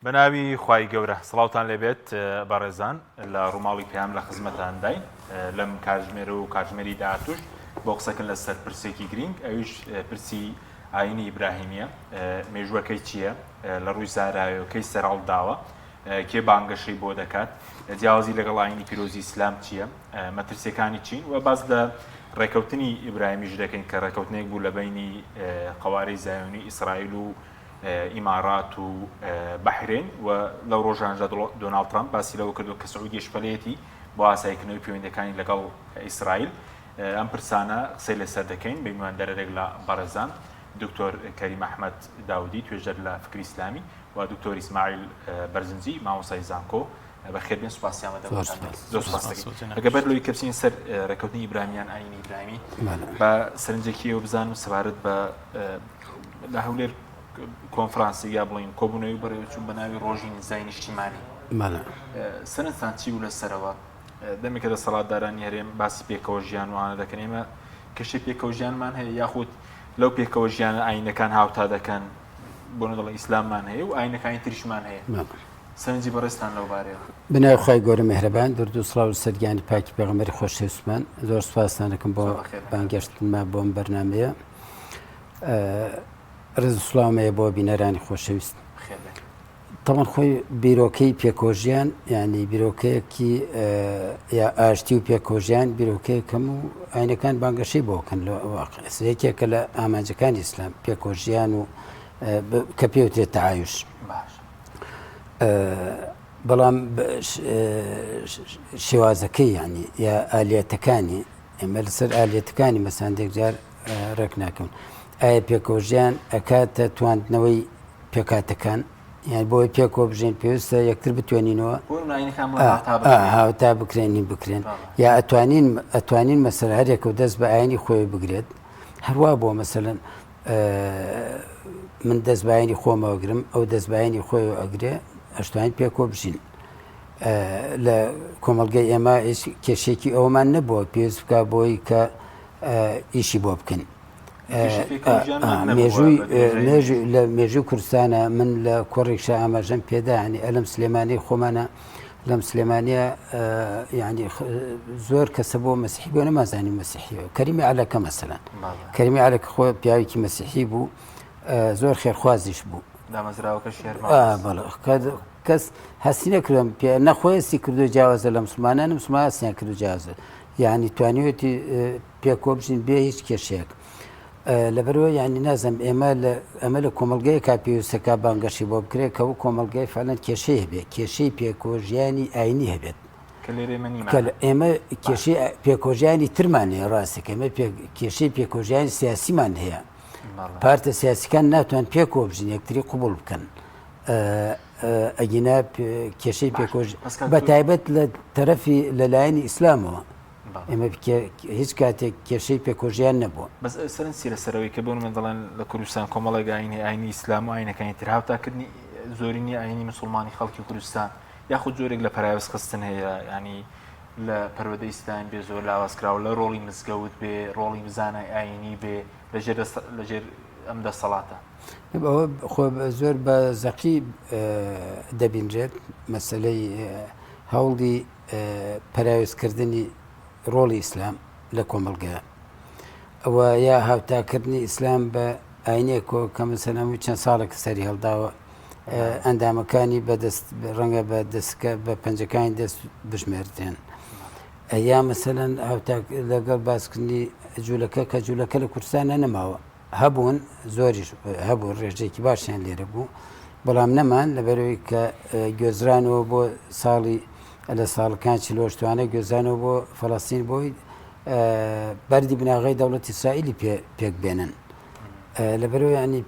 بە ناوی خوای گەورە سڵاوتان لێبێت بەڕێزان لە ڕووماڵی پەیام لە خزمەتانداین لەم کاتژمێرە و کاتژمێری داهاتوش بۆ قسەکردن لەسەر پرسێکی گرینگ ئەویش پرسی ئاینی ئیبراهیمیە مێژوەکەی چییە لە ڕووی زاراوەکەی سەرهەڵداوە کێ بانگەشەی بۆ دەکات جیاوازی لەگەڵ ئاینی پیرۆزی ئیسلام چییە مەترسیەکانی چین و باس لە ڕێکەوتنی ئیبراهیمیش دەکەین کە ڕێکەوتنێک بوو لە بینی قوارەی زایۆنی ئیسرائیل و ئیمارات و بەحرێن و لەو ڕۆژانەشدا دۆناڵد ترامپ باسی لەوە کردووە کە سعودیەش پەلەیەتی بۆ ئاساییکردنەوەی پەیوەندییەکانی لەگەڵ ئیسرائیل. ئەم پرسانە قسەی لەسەر دەکەین بە میواندارێک لە بەڕێزان دکتۆر کەریم ئەحمەد داودی توێژەر لە فکری ئیسلامی و دکتۆر ئیسماعیل بەرزنجی مامۆستای زانکۆ بەخێربێن سوپاسیان زۆر سوپاس دەکەین. ئەگەر بەر لەوەی کە بچینە سەر ڕێککەوتنی ئیبراهیم یان ئایینی ئیبراهیمی با سەرنجێکی ئێوە بزانم سەبارەت بە لە هەولێر کۆنفرانسی یا بڵین کۆبوونەوەی بەڕێوەچوو بە ناوی ڕۆژی نزای نیشتیمانی سەرنجتان چی بوو لەسەرەوە دەمێکە دەسەڵاتدارانی هەرێم باسی پێکەوە ژیان وانە دەکەن ئێمە کەشی پێکەوە ژیانمان هەیە یاخود لەو پێکەوە ژیانە ئاینەکان هاوتا دەکەن بۆ دەڵێن ئیسلاممان هەیە و ئاینەکانی تریشمان هەیە سەرنجی بەڕێزتان لەو بارەیەوە. بەناوی خوای گەورە میهرەبان دورد و سڵاو لەسەر گیانی پاکی پێغەمبەری خۆشەویستمان زۆر سوپاستان دەکەم بۆ بانگێشتنمان بۆ ئەم بەرنامەیە ڕێز و سڵاوم هەیە بۆ بینەرانی خۆشەویست تەمان خۆی بیرۆکەی پێکۆژیان ینی بیرۆکەیەکی یا ئاشتی و پێکۆژیان بیرۆکەیەکەم و ئاینەکان بانگەشەی بۆکەن لە واقع یەکێکە لە ئامانجەکانی ئیسلام پێکۆژیان و کە پێوترێت تعایش باش بەڵام شێوازەکەی ینی یا ئالیەتەکانی ئێمە لەسەر ئالیەتەکانی مەساندێک جار ڕێک ناکەون ئایا پێکەوەژیان ئەکاتە تواندنەوەی پێکاتەکان یان بۆی پێکەوە بژێن پێویستە یەکتر بتوێنینەوە هاوتا بکرێنی بکرێن یا ئەتوانین ئەتوانین مەسەر هەرێکە و دەست بە ئاینی خۆی بگرێت هەروە بۆ مەسەن من دەست بایانی خۆمەوە گرم ئەو دەست بایانی خۆی ئەگرێ ئەشتوانین پێکەوە بژین لە کۆمەڵگەی ئێمە هیچ کێشێکی ئەومان نەبووە پێویست بکە بۆی کە ئیشی بۆ بکەین مێژووی لە مێژوو کوردستانە من لە کۆڕێکشە ئاماژەم پێدا ینی ئەلم سلێمانی خۆمانە لەم سلێمانیە یعنی زۆر کەسە بۆ مەسیحی بۆ نەمازانی مەسیحی کەریمی عەلەکە مەسەلەن کەریمی عەلەکە خۆ پیاوێکی مەسیحی بوو زۆر خێرخوازیش بوو کەس هەستی نەکردم پێ نەخۆیستی کردو جیاوازە لە مسلمانان مسلمان هەستیان کردو جیاوازە یعنی توانیوێتی پێکۆ بژین بێ هیچ کێشەیەک لەبەرەوە یعنی نازم ئێمە لە ئەمە لە کۆمەلگەیەکا پێویستەکە بانگەشی بۆ بکرێت کە و کۆمەلگای فعلەن کێشەی هەبێت کێشەی پێکۆ ژیانی ئاینی هەبێت کە ئێمە کێشەی پێکۆژیانی ترمان هەیە ڕاستەکە ئێمە کێشەی پێکۆژیانی سیاسیمان هەیە پارتە سیاسیکان ناتوان پێکۆ بژین یەکتری قوبول بکەن ئەگینا کێشەی پێکۆژ بە تایبەت لە تەرەفی لەلایەنی ئیسلامەوە ئێمە هیچ کاتێک کێشەی پێکۆژیان نەبووە. بەس سەرنج چیە لەسەر ئەوەی کە بۆ نمونە دەڵێن لە کوردستان کۆمەڵێک ئاین هەیە ئاینی ئیسلام و ئاینەکانی تر هاوتاکردنی زۆرینەی ئاینی مسوڵمانی خەڵکی کوردستان یاخود جۆرێک لە پەراوێز خستن هەیە ینی لە پەروەردەی ئیسلامی بێ زۆر لاواز کراوە لە ڕۆڵی مزگەوت بێ ڕۆڵی زانای ئاینی بێ لەژێر لەژێر ئەم دەسەڵاتە. ئەوە خۆ زۆر بە زەقی دەبینرێت مەسەلەی هەوڵی پەراوێزکردنی ڕۆڵی ئیسلام لە کۆمەڵگەیا ئەوە یا هاوتاکردنی ئیسلام بە ئاینێکەوە کە مەسەلەن هەمووی چەند ساڵێک سەری هەڵداوە ئەندامەکانی بەدەست ڕەنگە بە دەستکە بە پەنجەکانی دەست بژمێردرێن یا مەسەلەن هاوتا لەگەڵ باسکردنی جوولەکە کە جوولەکە لە کوردستانە نەماوە هەبوون زۆریش هەبوو ڕێژەیەکی باشیان لێرە بوو بەڵام نەمان لەبەرەوەی کە گوێزرانەوە بۆ ساڵی لە ساڵەکان چلۆشتوانە گوێزانەوە بۆ فەڵەستین بۆی بەردی بناغەی دەوڵەتی ئیسرائیلی پێک بێنن لەبەرەوە ینی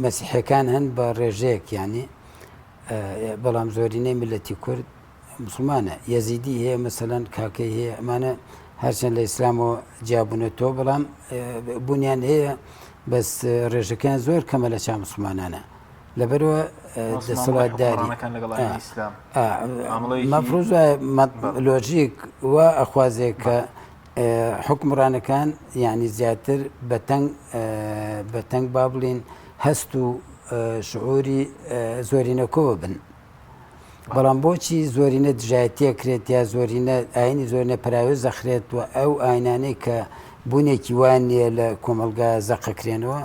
مەسیحەکان هەن بە ڕێژەیەک ینی بەڵام زۆرینەی میللەتی کورد موسڵمانە یەزیدی هەیە مەسەلەن کاکەی هەیە ئەمانە هەرچەند لە ئیسلامەوە جیابوونەتەوە بەڵام بوونیان هەیە بەس ڕێژەکەیان زۆر کەمە لە چا مسلمانانە لەبەرەوە دەسەڵاتداری مەفروز لۆژیک و ئەخوازێک کە حکمڕانەکان یعنی زیاتر بەتەنگ بەتەنگ با بڵین هەست و شعوری زۆرینەکەوە بن. بەڵام بۆچی زۆرینە دژایەتیە کرێت یا زۆرینە ئاینی زۆرینە پەراوێز دەخرێت و ئەو ئاینانەی کە بوونێکی وایان نییە لە کۆمەڵگا زەقەکرێنەوە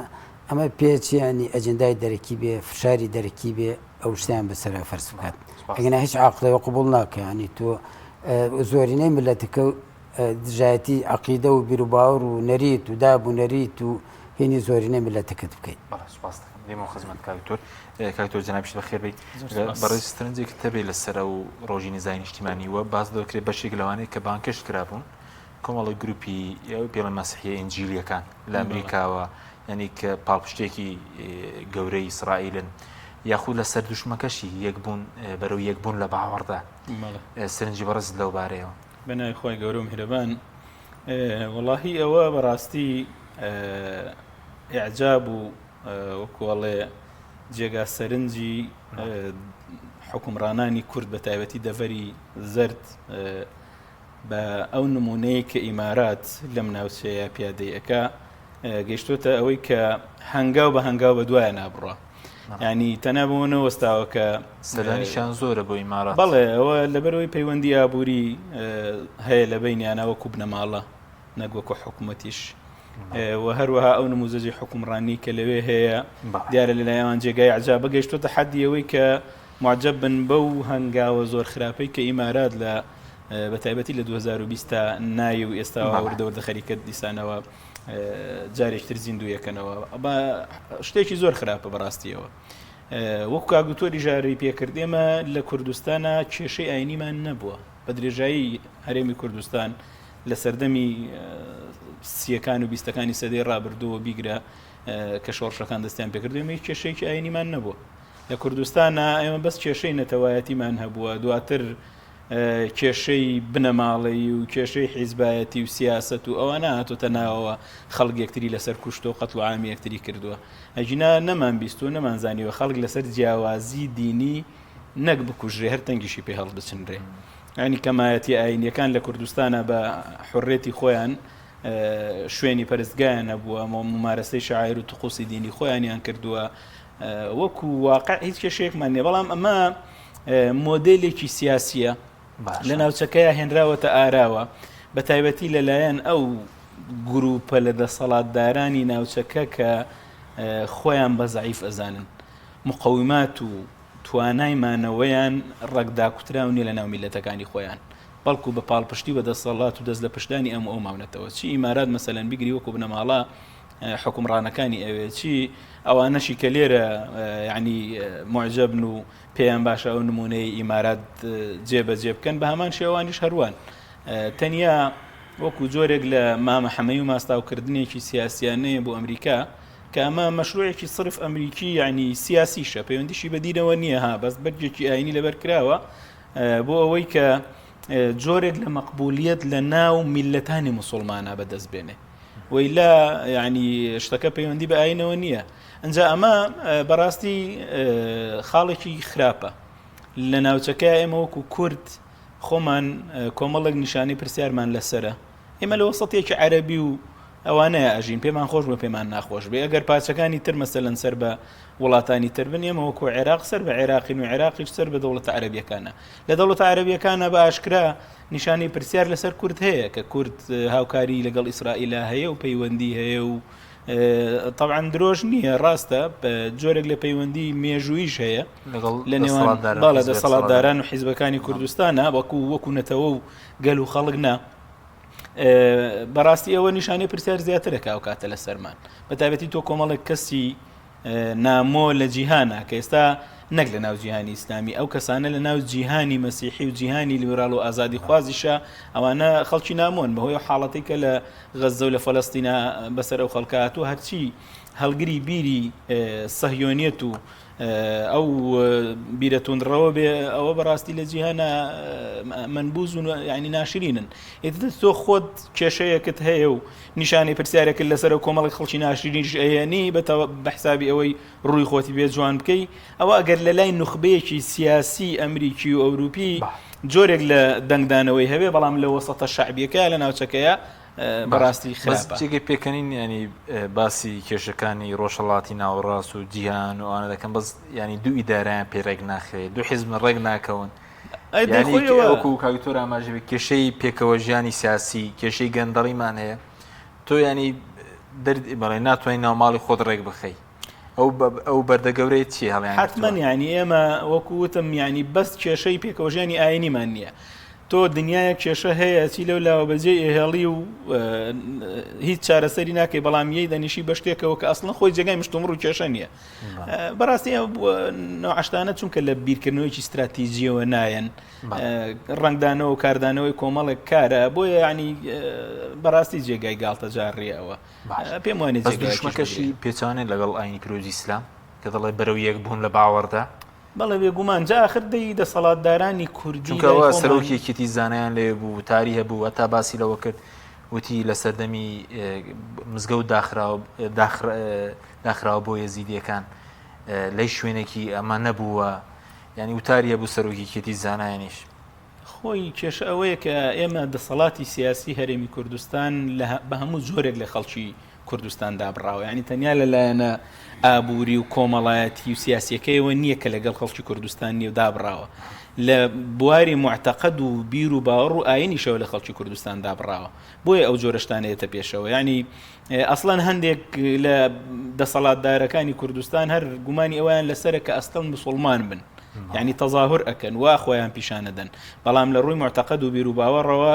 ئەمە پێچیانی ئەجندای دەرەکی بێ فشاری دەرەکی بێ ئەو شتیان بەسەرا فەرز بکات ئەگەنا هیچ عاقڵێ قبوڵ ناکە ینی تۆ زۆرینەی ملەتەکە دژایەتی عقیدە و بیروباوەڕ و نەریت و داب و نەریت و هینی زۆرینەی ملەتەکەت بکەیت. بەڵێ سوپاس دەکەم دێمەوە خزمەت کاک دکتۆر کاک دکتۆر جەنابیشت بەخێر بێی بەڕێز سەرنجێکت هەبێ لەسەر ئەو ڕۆژی نزای نیشتیمانی و باس دەکرێت بەشێک لەوانەیە کە بانگهێشت کرابوون کۆمەڵی گروپی پێڵە مەسیحیە ئینجیلیەکان لە ئەمریکاوە یعنی کە پاڵپشتێکی گەورەی ئیسرائیلن یاخود لەسەر دوشمەکەشی یەکبوون بەرەو یەکبوون لە باوەڕدا سەرنجی بەڕێزت لەو بارەیەوە. بە ناوی خوای گەورە و میهرەبان. وەڵاهی ئەوە بەڕاستی ئیعجاب و وەکو ئەڵێ جێگا سەرنجی حکومڕانانی کورد بە تایبەتی دەڤەری زەرد بە ئەو نمونەیە کە ئیمارات لەم ناوچەیە پیادەی ئەکا گەیشتۆتە ئەوەی کە هەنگاو بە هەنگاو بە دوایە نابڕە ینی تەنها بۆ نەوەستاوە کە سەردانیشیان زۆرە بۆ ئیمارات بەڵێ ئەوە لەبەرەوەی پەیوەندی ئابووری هەیە لە بینیانە وەکو بنەماڵە نەک وەکو حکوومەتیش و هەروەها ئەو نموزەجی حکومڕانی کە لەوێ هەیە دیارە لەلایەن جێگای عجا بگەیشتۆتە حەدی ئەوەی کە معجب بن بەو هەنگاوە زۆر خراپەی کە ئیمارات لە بە تایبەتی لە 2020 تا نای و ئێستا وردە وردە خەریکە دیسانەوە جارێکتر زیندوو یەکەنەوە بە شتێکی زۆر خراپە بەڕاستیەوە وەکو کاگوتۆری ژاری پێکرد ئێمە لە کوردستانە کێشەی ئاینیمان نەبووە بە درێژایی هەرێمی کوردستان لە سەردەمی سیەکان و بیستەکانی سەدەی ڕابردووە بیگرە کە شۆڕشەکان دەستیان پێکرد ئێمە هیچ کێشەیەکی ئاینیمان نەبووە لە کوردستانە ئێمە بەس کێشەی نەتەوایەتیمان هەبووە دواتر کێشەی بنەماڵەیی و کێشەی حیزبایەتی و سیاسەت و ئەوانە هاتۆتە ناوەوە خەڵک یەکتری لەسەر کوشتۆ قەتڵ و عامی یەکتری کردووە ئەگینا نەمان بیستووە نەمان زانیوە خەڵک لەسەر جیاوازی دینی نەک بکوژرێ هەر تەنگیشی پێ هەڵبچنرێ ینی کەمایەتی ئاینیەکان لە کوردستانە بە حڕێتی خۆیان شوێنی پەرستگایان هەبووە ممارەسەی شعایر و تقوسی دینی خۆیانیان کردووە وەکو واقع هیچ کێشەیەکمان نیە بەڵام ئەمە مۆدێلێکی سیاسیە لە ناوچەکەی هێنراوەتە ئاراوە بە تایبەتی لەلایەن ئەو گروپە لە دەسەڵاتدارانی ناوچەکە کە خۆیان بە زعیف ئەزانن مقومات و توانای مانەوەیان ڕەگداکوتراو نیە لە ناو میلەتەکانی خۆیان بەڵکو بە پاڵپشتی بە دەسەڵات و دەست لە پشتدانی ئەم ئەو ماونەتەوە چی ئیمارات مەسەلەن بیگری وەکو بنەماڵە حوکمڕانەکانی ئەوێ چی ئەوانەشی کە لێرە یعنی معجبن و پێیان باشە ئەو نمونەی ئیمارات جێبەجێ بکەن بە هەمان شێوانیش هەروان تەنیا وەکو جۆرێک لە مامە حەمەی و ماستاوکردنێکی سیاسیانەیە بۆ ئەمریکا کە ئەمە مەشروعێکی صرف ئەمریکی یعنی سیاسیشە پەیوەندیشی بە دینەوە نییە ها بەس بەرگێکی ئاینی لەبەر کراوە بۆ ئەوەی کە جۆرێک لە مەقبولیت لە ناو میلەتانی مسلمانە بەدەست بێنێ وەیلا یعنی شتەکە پەیوەندی بە ئاینەوە نییە ئەجا ئەمە بەڕاستی خاڵێکی خراپە لە ناوچەکە ئێمە وەکو کورد خۆمان کۆمەڵێک نیشانەی پرسیارمان لەسرە ئێمە لە وەسەتێکی عەربی و ئەوانەیە ئەژین پێمان خۆش بە پێمان ناخۆش بێ ئەگەر پارچەکانی تر مەسەلەن سەر بە وڵاتانی تر بن ئێمە وەکو عێراق سەر بە عێراقین و عێراقیش سەر بە دەوڵەتە عەرەبیەکانە لە دەوڵەتە عەرەبیەکانە بە ئاشکرا نیشانەی پرسیار لەسەر کورد هەیە کە کورد هاوکاری لەگەڵ ئیسرائیلا هەیە و پەیوەندی هەیە و طبعا درۆژ نییە ڕاستە جۆرێک لە پەیوەندی مێژوویش هەیە لە نێوان باڵە دەسەڵاتداران و حیزبەکانی کوردستانە وەکو وەکو نەتەوە و گەل و خەڵک نا بەڕاستی ئەوە نیشانەی پرسیار زیاترەکە ئەو کاتە لە سەرمان بە تایبەتی تۆ کۆمەڵێک کەسی نامۆ لە جیهانە کە ئێستا نەک لە ناو جیهانی ئیسلامی ئەو کەسانە لە ناو جیهانی مەسیحی و جیهانی لیبرال و ئازادی خوازیشە ئەوانە خەڵکی نامۆن بەهۆی حاڵەتی کە لە غەززە و لە فەلەستینا بەسەر ئەو خەڵکە هاتووە هەرچی هەڵگری بیری سەهیۆنیەت و ئەو بیرە توندڕەوە بێ ئەوە بەڕاستی لە جیهانە منبوز و ینی ناشرینن ئێتر تۆ خۆت کێشەیەکت هەیە و نیشانەی پرسیارێکت لەسەر و کۆمەڵی خەڵکی ناشرینیش ئەیەنی بە حسابی ئەوەی ڕووی خۆتی بێ جوان بکەی ئەوە ئەگەر لە لای نوخبەیەکی سیاسی ئەمریکی و ئەوروپی جۆرێک لە دەنگدانەوەی هەبێ بەڵام لە وەسەتە شعبیەکە لە ناوچەکەیە. بەڕاستی خراپە. جێگەی پێکەنین ینی باسی کێشەکانی ڕۆژهەڵاتی ناوەڕاست و جیهان و ئەوانە دەکەن بەس ینی دوو ئیدارەیان پێ ڕێک ناخرێت دوو حیزب ڕێک ناکەون وەکو کاک دکتۆر ئاماژەی بە کێشەی پێکەوە ژیانی سیاسی کێشەی گەندەڵیمان هەیە تۆ ینی دەرد بەڵێ ناتوانین ناو ماڵی خۆت ڕێک بخەی ئەو ئەو بەردە گەورەی چی هەڵیان حتمما ینی ئێمە وەکو وتم ینی بەس کێشەی پێکەوەژیانی ئاینیمان نییە تۆ دنیایە کێشە هەیە چی لەو لاوە بەجێ ئێهێڵی و هیچ چارەسەری ناکەی بەڵام یەی دەنیشی بە شتێکەوە کە ئەسڵەن خۆی جێگای مشتومڕ و کێشە نییە بەڕاستی نوعشتانە چونکە لە بیرکردنەوەیکی استراتیجیەوە نایەن ڕنگدانەوە و کاردانەوەی کۆمەڵێک کارە بۆیە ینی بەڕاستی جێگای گاڵتە جاڕیەوە پێم وانێ دروشمەکەشی پێچانێ لەگەڵ ئاینی پیرۆزی ئیسلام کە دەڵێ بەرەو یەک بوون لە باوەڕدا بەڵێ بێگومان جا ئاخر دەی دەسەڵاتدارانی کوردی چونکە ئەوە سەرۆکی یەکێتی زانایان لێ بوو وتاری هەبوو هەتا باسی لەوە کرد وتی لە سەردەمی مزگەوت داخراوە داخراوە بۆ یەزیدیەکان لەی شوێنێکی ئەمە نەبووە یعنی وتاری هەبوو سەرۆکی یەکێتی زانایانیش. خۆی کێشە ئەوەیە کە ئێمە دەسەڵاتی سیاسی هەرێمی کوردستان بە هەموو جۆرێک لە خەڵکی کوردستان دابڕاوە یعنی تەنیا لە لایەنە ئابووری و کۆمەڵایەتی و سیاسیەکەیەوە نییە کە لەگەڵ خەڵکی کوردستان نیە و دابڕاوە لە بواری معتەقەد و بیر و باوەڕ و ئاینیشەوە لە خەڵکی کوردستان دابڕاوە بۆیە ئەو جۆرە شتانەیەتە پێشەوە ینی ئەسڵەن هەندێک لە دەسەڵاتدارەکانی کوردستان هەر گومانی ئەویان لەسەرە کە ئەسڵەن مسلمان بن یعنی تەظاهر ئەکەن وا خۆیان پیشانەدەن بەڵام لە ڕووی معتەقەد و بیر و باوەڕەوە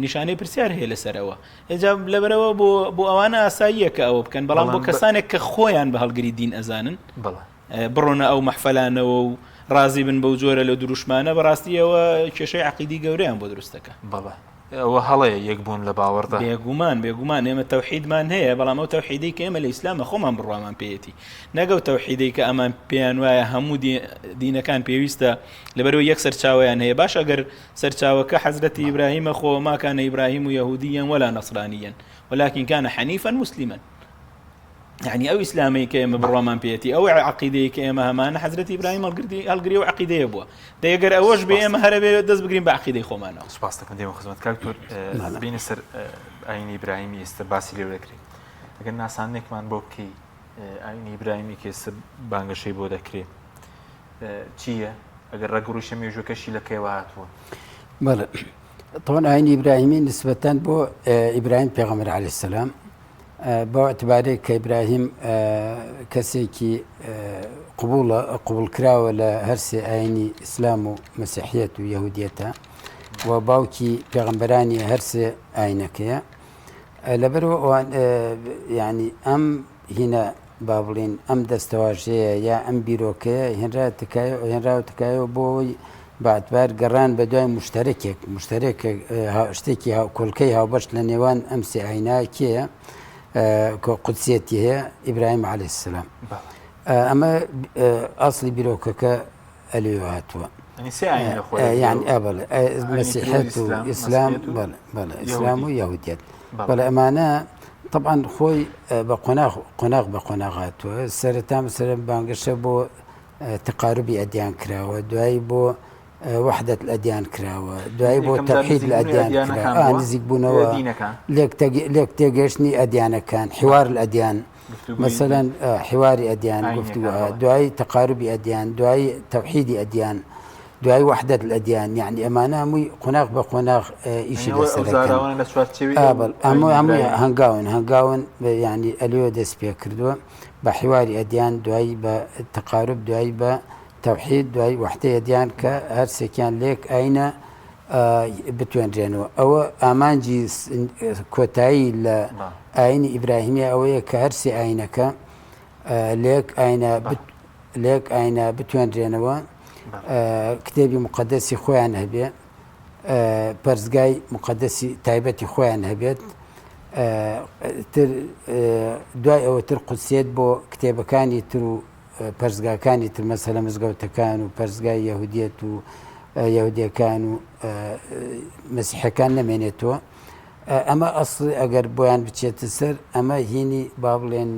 نیشانەی پرسیار هەیە لەسەرەوە ئێجا لەبەرەوە بۆ بۆ ئەوانە ئاساییە کە ئەوە بکەن بەڵام بۆ کەسانێک کە خۆیان بە هەڵگری دین ئەزانن بڕۆنە ئەو مەحفەلانەوە و ڕازی بن بەو جۆرە لە دروشمانە بەڕاستیەوە کێشەی عقیدی گەورەیان بۆ دروستەکە بەڵێ ئەوە هەڵەیە یەک بوون لە باوەڕدا. بێگومان بێگومان ئێمە تەوحیدمان هەیە بەڵام ئەو تەوحیدەی کە ئێمە لە ئیسلامە خۆمان بڕوامان پێیەتی نەک ئەو تەوحیدەی کە ئەمان پێیان وایە هەموو دینەکان پێویستە لەبەرەوە یەک سەرچاوەیان هەیە باش ئەگەر سەرچاوەکە حەزرەتی ئیبراهیمە خۆ ما كان إبراهيم يهوديا ولا نصرانيا ولكن كان حنيفا مسلما یعنی ئەو ئیسلامەی کە ئێمە بڕوامان پێیەتی ئەو عقیدەی کە ئێمە هەمانە حەزرەتی ئیبراهیم هەڵگرتی هەڵگری و عقیدەیە بووە دەگەر ئەوەش بێ ئێمە هەرە بێ دەست بگرین بە عقیدەی خۆمانەوە سپاس دەکەم دێمە خزمەت کاک تۆر بینە سەر ئاینی ئیبراهیمی ئێستا باسی لێ دەکرێت ئەگەر ناساندنێکمان بۆ بکەی ئاینی ئیبراهیمی کە ئێستا بانگەشەی بۆ دەکرێت چییە ئەگەر ڕەگ و ڕیشە مێژوەکەشی لە کەیوە هاتووە؟ بەڵێ طبعا ئاینی ئیبراهیمی نسبەتەن بۆ ئیبراهیم پێغەمبەر عەلەیهی السلام بەو اعتبارەی کە ئیبراهیم کەسێکی قبوڵە قبوڵکراوە لە هەرسێ ئاینی ئیسلام و مەسیحیەت و یەهودیەتە و باوکی پێغەمبەرانی هەرسێ ئاینەکەیە لەبەرەوە ئەوان ینی ئەم هینە با بڵێین ئەم دەستەواژەیە یا ئەم بیرۆکەیە هێنرا تکایە هێنراوە تکایەوە بۆ ئەوەی بە ئەتبار گەڕان بە دوای مشتەرەکێک مشتەرەکێک شتێکی کۆڵکەی هاوبەش لە نێوان ئەم سێ ئاینە کێیە کە قودسیەتی هەیە ئیبراهیم عەلەیهی السلام ئەمە ئەسڵی بیرۆکەکە ئەلێوە هاتووە یعنی بەڵێ مەسیحیەت و ئیسلام بەڵێ بەڵێ ئیسلام و یەهودیەت بەڵێ ئەمانە طبعا خۆی بە قۆناغ قۆناغ بە قۆناغ هاتووە سەرەتا مەسەلەن بانگەشە بۆ تقاربی ئەدیان کراوە دوایی بۆ وحدەت ئەدیان کراوە دوایی بۆ تەوحید لە ئەدیان کراوە نزیک بوونەوە لێک تێگەشتنی ئەدیانەکان حوار الأدیان مەسەلەن حواری ئەدیان گفتوگۆ دوایی تەقاروبی ئەدیان دوایی تەوحیدی ئەدیان دوایی وەحدەت الأدیان یعنی ئەمانە هەمووی قۆناغ بە قۆناغ ئیشی لەسەر هەمووی هەنگاون هەنگاون یعنی ئەلێوە دەست پێ کردووە بە حواری ئەدیان دوایی بە تەقاروب دوایی بە تەوحید دوای وەحدەی ئەدیان کە هەرسێکیان لێک ئاینە بتوێنرێنەوە ئەوە ئامانجی کۆتایی لە ئاینی ئیبراهیمیە ئەوەیە کە هەرسێ ئاینەکە لێک ئاینە لێک ئاینە بتوێنرێنەوە کتێبی مقدەسی خۆیان هەبێ پەرستگای مقدەسی تایبەتی خۆیان هەبێت تر دوای ئەوە تر قودسیەت بۆ کتێبەکانی تر و پەرستگاکانی تر مەسەلە مزگەوتەکان و پەرستگای یەهودیەت و یەهودیەکان و مەسیحەکان نەمێنێتەوە ئەمە ئەسڵ ئەگەر بۆیان بچێتە سەر ئەمە هینی با بڵێن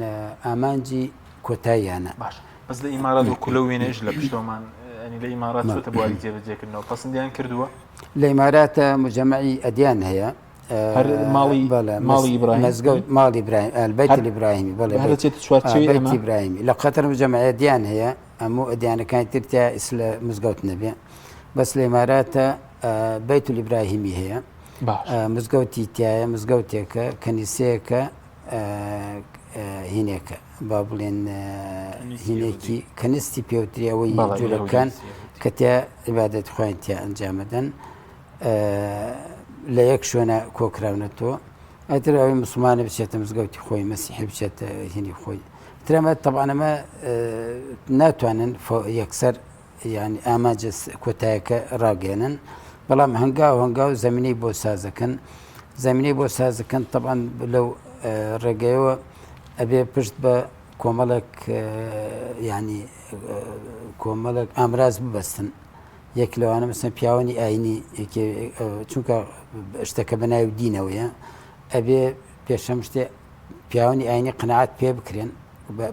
ئامانجی کۆتاییانە باش بەس لە ئیمارات وەکو لەو وێنەیەش لە پشتەوەمان ئەنی لە ئیمارات چۆتە بواری جێبەجێکردنەوە پەسندیان کردووە لە ئیماراتە مجەمەعی ئەدیان هەیە. هەر ماڵی ماڵی ئیبراهیم مزگەوت ماڵی ئیبراهیم البيت الإبراهيمي بەڵێ هەر دەچێتە چوارچێوەی بەیتی ئیبراهیمی لە قەتەر جەمعیە دیان هەیە هەموو ئەدیانەکانی تر تیا ئیسلە مزگەوت نەبێ بەس لە ئیماراتە بەیت الإبراهیمی هەیە مزگەوتی تایە مزگەوتێکە کەنیسەیەکە هینێکە با بڵێن هینێکی کەنستی پێوتری ئەوەی جوولەکان کە تیا عیبادەت خۆیان تیا ئەنجامەدەن لە یەک شوێنە کۆکراونەتەوە ئەتر ئەوەی مسلمانە بچێتە مزگەوتی خۆی مەسیحی بچێتە هینی خۆی ترەمە تەبانەمە ناتوانن یەکسەر یعنی ئامانجە کۆتایەکە ڕاگەێنن بەڵام هەنگاو هەنگاو زمینەی بۆ سازەکەن زمینەی بۆ سازەکەن طبعا لەو ڕێگەیەوە ئەبێ پشت بە کۆمەڵێک ینی کۆمەڵێک ئامراز ببەستن یەک لەوانە مەسەن پیاوانی ئاینی چونکە شتەکە بە ناوی دینەوەیە ئەبێ پێشەم شتێ پیاوانی ئاینی قەناعەت پێ بکرێن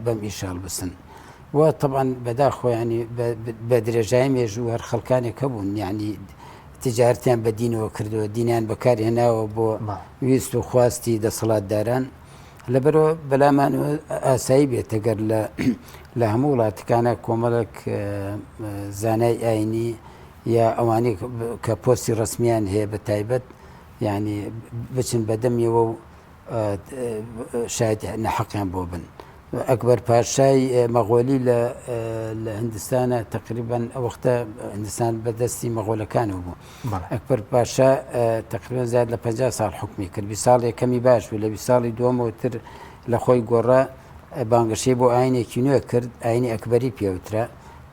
بەم ئیشە هەڵبسن و طبعا بەداخۆیانی بە درێژای مێژوو هەر خەڵکانێک هەبوون یعنی تجارتیان بە دینەوە کردووە دینیان بەکارهێناوە بۆ ویست و خواستی دەسەڵاتداران لەبەرەوە بەلامان ئاسایی بێت ئەگەر لە لە هەموو وڵاتەکانە کۆمەڵێک زانای ئاینی یا ئەوانەی کە پۆستی ڕسمیان هەیە بە تایبەت یعنی بچن بەدەمیەوە و شاید نەحەقیان بۆ بن. ئەکبەر پاشای مەغۆلی لە لە هندستانە تقریبا ئەو وەختە هندستان بەدەستی مەغۆلەکانەوە بوو ئەکبەر پاشا تقریبا زیاد لە 50 ساڵ حکمی کرد 20 ساڵ یەکەمی باش بوو لە 20 ساڵی دووەمەوە تر لە خۆی گۆڕا بانگەشەی بۆ ئاینێکی نوێ کرد ئاینی ئەکبەری پێوترا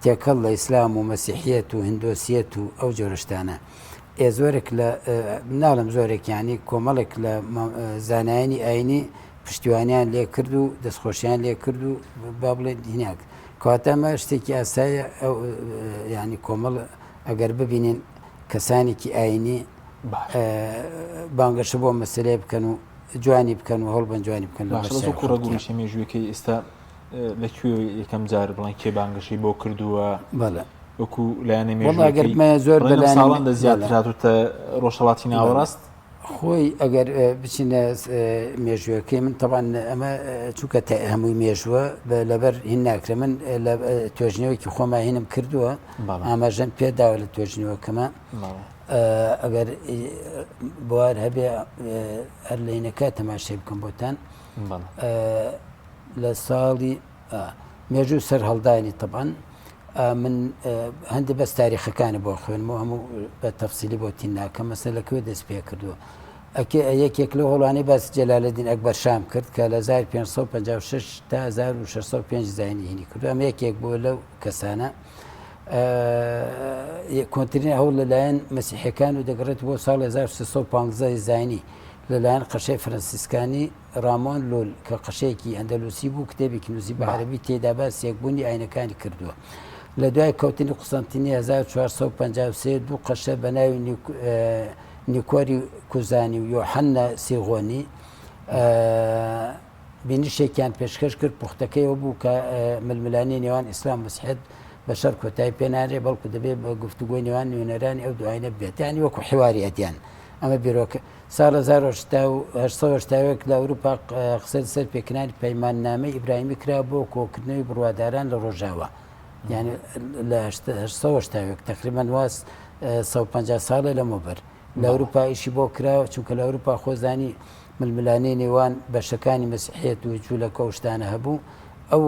تێکەڵ لە ئیسلام و مەسیحیەت و هندۆسیەت و ئەو جۆرە شتانە ئێ زۆرێک لە ناڵم زۆرێک یانی کۆمەڵێک لە زانایانی ئاینی پشتیوانیان لێ کرد و دەستخۆشیان لێ کرد و با بڵێ هیناک کەواتە ئەمە شتێکی ئاسایە ینی کۆمەڵ ئەگەر ببینین کەسانێکی ئاینی بانگەشە بۆ مەسلەیە بکەن و جوانی بکەن و هەڵبن جوانی بکەن لە کوڕە مێژوویەکەی ئێستا لە کوێ یەکەم جار بڵێن کێ بانگەشەی بۆ کردووە؟ بەڵێ. وەکو لایەنە وەڵا ئەگەر بمەوێ زۆر بە لایەنە ساڵان دە زیاتر هاتووتە ڕۆژهەڵاتی ناوەڕاست. خۆی ئەگەر بچینە مێژووەکەی من تەبان ئەمە چونکە هەمووی مێژووە لەبەر هین ناکرێ من لە توێژینەوەیەکی خۆما هینم کردووە ئاماژەم پێداوە لە توێژینەوەکەمە ئەگەر بوار هەبێ هەر لەینەکە تەماشای بکەم بۆتان لە ساڵی مێژوو سەرهەڵدانی تەبعەن من هەندێک بەس تاریخەکانی بۆ خوێنمەوە هەموو بە تەفسیلی بۆ تین ناکەم مەسە لە کوێ دەست پێ کردووە ئەکێ یەکێک لەو هەوڵانەی باس جەلالەدین ئەکبەر شام کرد کە لە 1556 تا 1605 زایینی هینی کردو ئەمە یەکێک بوو لەو کەسانە کۆنترین هەوڵ لەلایەن مەسیحەکان و دەگەڕێت بۆ ساڵ 1315 زایینی لەلایەن قەشەی فرەنسیسکانی ڕامۆن لول کە قەشەیەکی ئەندەلوسی بوو کتێبێکی نووسی بە عەرەبی تێیدا باسی یەکبوونی ئاینەکانی کردووە. لە دوای کەوتنی قوستەنتینیە 1453 دوو قەشە بە ناوی نیکۆری کوزانی و یۆحەننا سیغۆنی بینشێکیان پێشکەش کرد پوختەکەیەوە بوو کە ململانێی نێوان ئیسلام و مەسیحیەت بە شەڕ کۆتایی پێ نارێ بەڵکو دەبێت بە گفتوگۆی نێوان نوێنەرانی ئەو دوو ئاینە بێت یانی وەکو حیواری ئەدیان ئەمە بیرۆکە ساڵ 1881 لە ئەوروپا قسە لەسەر پێکهێنانی پەیماننامەی ئیبراهیمی کرا بۆ کۆکردنەوەی بڕواداران لە ڕۆژاوا یعنی لە 1881 تقریبا واز 150 ساڵە لەمەوبەر لە ئەوروپا ئیشی بۆ کراوە چونکە لە ئەوروپا خۆزانی ململانێی نێوان بەشەکانی مەسیحیەت و جوولەکە و شتانە هەبوو ئەو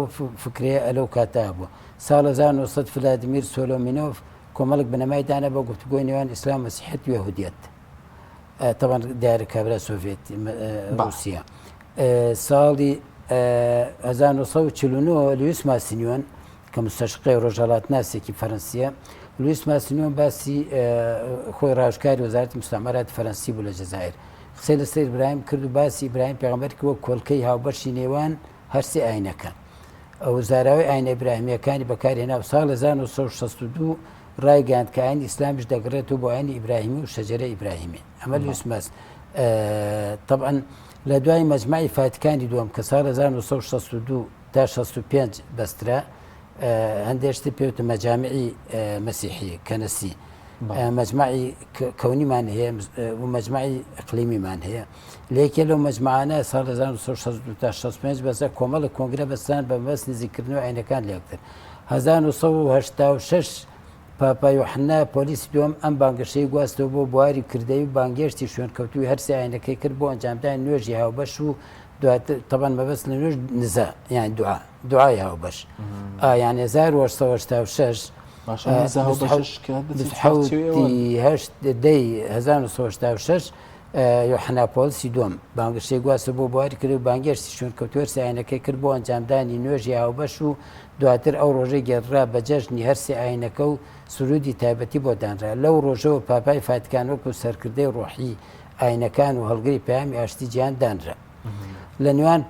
فکرەیە ئەلەو کاتە هەبوو ساڵ 1900 فلادیمیر سۆلۆمینۆف کۆمەڵک بنەمای دانا بۆ گفتوگۆی نێوان ئیسلام مەسیحیەت و یەهودیەت تەبعەن دیارە کابرا سۆڤێت ڕووسیە ساڵی 1949 لویس ماسینیۆن کە مستەشقی ڕۆژهەڵاتناسێکی فەرەنسیە لویس ماسینیۆن باسی خۆی ڕاوێژکاری وەزارەتی مستعمرات فەرەنسی بوو لە جەزائیر قسەی لەسەر ئیبراهیم کرد و باسی ئیبراهیم پێغەمبەر کرد وەک کۆلکەی هاوبەشی نێوان هەرسێ ئاینەکە ئەو زاراوەی ئاینە ئیبراهیمییەکانی بەکارهێنا و ساڵ 1962 ڕایگەیاند کە ئاینی ئیسلامیش دەگەڕێتەوە بۆ ئاینی ئیبراهیمی و شەجەرەی ئیبراهیمی. ئەمە لویس ماس تەبعەن لە دوای مەجمەعی فاتیکانی دووەم کە ساڵ 1962 تا 65 بەسترا هەندێک شتی پێوتە مەجامعی مەسیحی کەنەسی. مەجمەعی کەونیمان هەیە و مەجمەعی ئەقلیمیمان هەیە. لە یەکێ لەو مەجمەعانە ساڵ 1962 تا 65 بەسە کۆمەڵێک کۆنگرە بەستران بە مەبەست نزیککردنەوەی ئاینەکان لە یەکتر. 1986 پاپا یۆحەننا پۆلیسی دووەم ئەم بانگەشەی گواستەوە بۆ بواری کردەیی و بانگهێشتی شوێنکەوتووی هەرسێ ئاینەکەی کرد بۆ ئەنجامدانی نوێژی هاوبەش و دواتر تەبعەن مەبەست لە نوێژ نزا یان دوعا دوعای هاوبەش ئا یان 1886 باشە نزا هاوبەشش کە دەچێت چوارچێوەی ئەوە هەشت دەی 1986 یۆحەنا پۆڵسی دووەم بانگەشەی گواستەوە بۆ بواری کرد و بانگهێشتی شوێنکەوتووی هەرسێ ئاینەکەی کرد بۆ ئەنجامدانی نوێژی هاوبەش و دواتر ئەو ڕۆژەی گێڕدرا بە جەژنی هەرسێ ئاینەکە و سروودی تایبەتی بۆ دانرا. لەو ڕۆژەوە پاپای فاتیکان وەکو سەرکردەی ڕۆحیی ئاینەکان و هەڵگری پەیامی ئاشتی جیهان دانرا. لە نێوان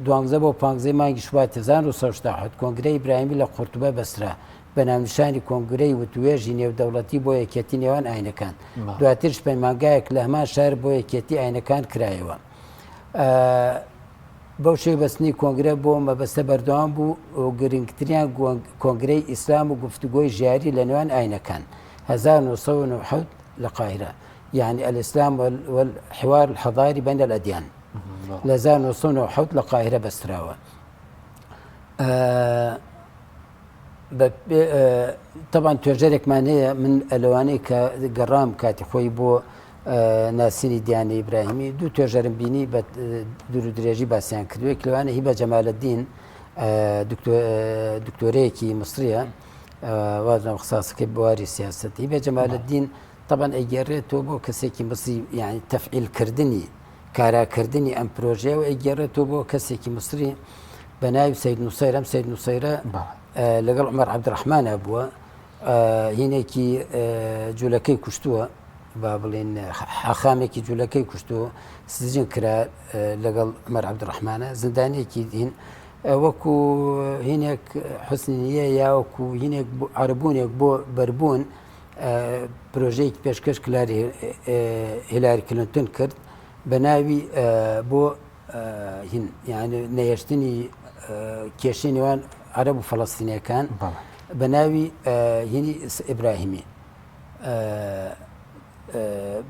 دوانزە بۆ پانزەی مانگی شوباتی 1967 کۆنگرەی ئیبراهیمی لە قورتوبە بەسترا بە ناونیشانی کۆنگرەی وتووێژی نێودەوڵەتی بۆ یەکێتی نێوان ئاینەکان. دواتریش پەیمانگایەک لە هەمان شار بۆ یەکێتی ئاینەکان کرایەوە. بەو شێوەی بەستنی کۆنگرە بۆ مەبەستە بەردەوام بوو و گرنگتریان کۆنگرەی ئیسلام و گفتوگۆی ژیاری لە نێوان ئاینەکان 1997 لە قاهیرە یعنی الاسلام والحوار الحضاري بين الأديان لە 1997 لە قاهیرە بەستراوە. تەبان توێژەرێکمان هەیە من لەوانەیە کە گەڕام کاتی خۆی بۆ ناسینی دیانەی ئیبراهیمی دوو توێژەرم بینی بە دوور و درێژی باسیان کردووە یەک لەوانە هیبە جەمالەدین دکتۆرەیەکی میسریە وازم خساسەکەی بواری سیاست هیبە جەمالەدین طبعا ئەیگێڕێتەوە بۆ کەسێکی میسری یعنی تەفعیلکردنی کاراکردنی ئەم پرۆژەیە و ئەیگێڕێتەوە بۆ کەسێکی میسری بە ناوی سید نوسەیرە ئەم سید نوسەیرە لەگەڵ عومەر عەبدولڕەحمانە بووە هینێکی جوولەکەی کوشتووە با بڵێن حاخامێکی جوولەکەی کوشتووە سجن کرا لەگەڵ عومەر عەبدولڕەحمانە زیندانیەکی دین وەکو هینێک حسنیە یا وەکو هینێک عربوونێک بۆ بەربوون پرۆژەیەکی پێشکەش کلاری هیلاری کلنتن کرد بە ناوی بۆ هین یعنی نەهێشتنی کێشەی نێوان عەرەب و فەڵەستینیەکان بە ناوی هینی ئیبراهیمی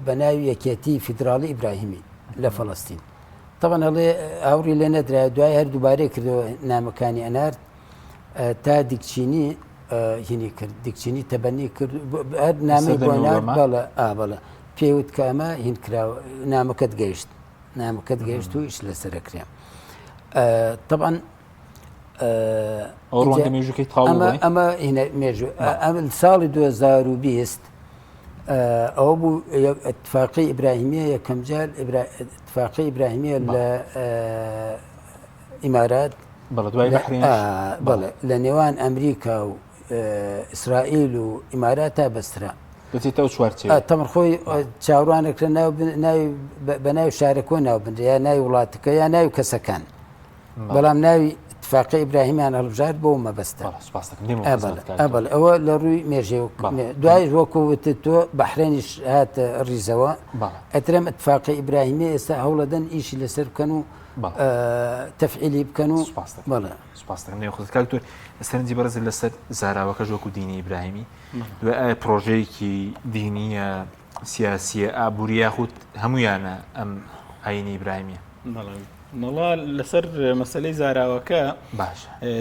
بە ناوی یەکێتی فیدراڵی ئیبراهیمی لە فەڵەستین طبعا ئەڵێ ئاوڕی لێ نەدرا دوای هەر دووبارەی کردەوە نامەکانی ئەنارد تا دیکچینی هینی کرد دیکچینی تەبەنی کرد هەر نامی بۆ نارد بەڵێ ئابڵە پێوت کە ئەمە هین کراوە نامەکەت گەیشت نامەکەت گەیشت و ئیش لەسەر ئەکرێ طبعا مێژووکەی ئەمە ئەمە مێژوو ئەم ساڵی 2020 ئەوە بوو اتفاقی ئیبراهیمیە یەکەم جار اتفاقی ئیبراهیمیە لە ئیمارات بەڵێ لە نێوان ئەمریکا و ئیسرائیل و ئیماراتا بەسترا. دەچێتە ئەو چوارچێوەیە. تەمر خۆی چاوەڕوانەکرا ناو ناوی بە ناوی شارەکۆ ناو بنرێ یا ناوی وڵاتەکە یا ناوی کەسەکان. بەڵام ناوی اتفاقی ئیبراهیمیان هەڵبژارد بۆ مەبەستە. سپاس دەکەم. دێمەوە خزمەت کاک بەڵێ ئەوە لە ڕووی مێژەوە دوایش وەکو وتت تۆ بەحرێنیش هاتە ڕیزەوە. ئەترەم اتفاقی ئیبراهیمی ئێستا هەوڵەدەن ئیشی لەسەر بکەن و تەفعیلی بکەن و سپاس دەکەم. بەڵێ. سپاس دەکەم. نێو خزمەت کاک دکتۆر سەرنجی بەڕێزت لەسەر زاراوەکەش وەکو دینی ئیبراهیمی دوای ئایا پرۆژەیەکی دینیە سیاسیە ئابووری یاخود هەمویانە ئەم ئاینی ئیبراهیمیە؟ مەڵا لەسەر مەسلەی زاراوەکە باش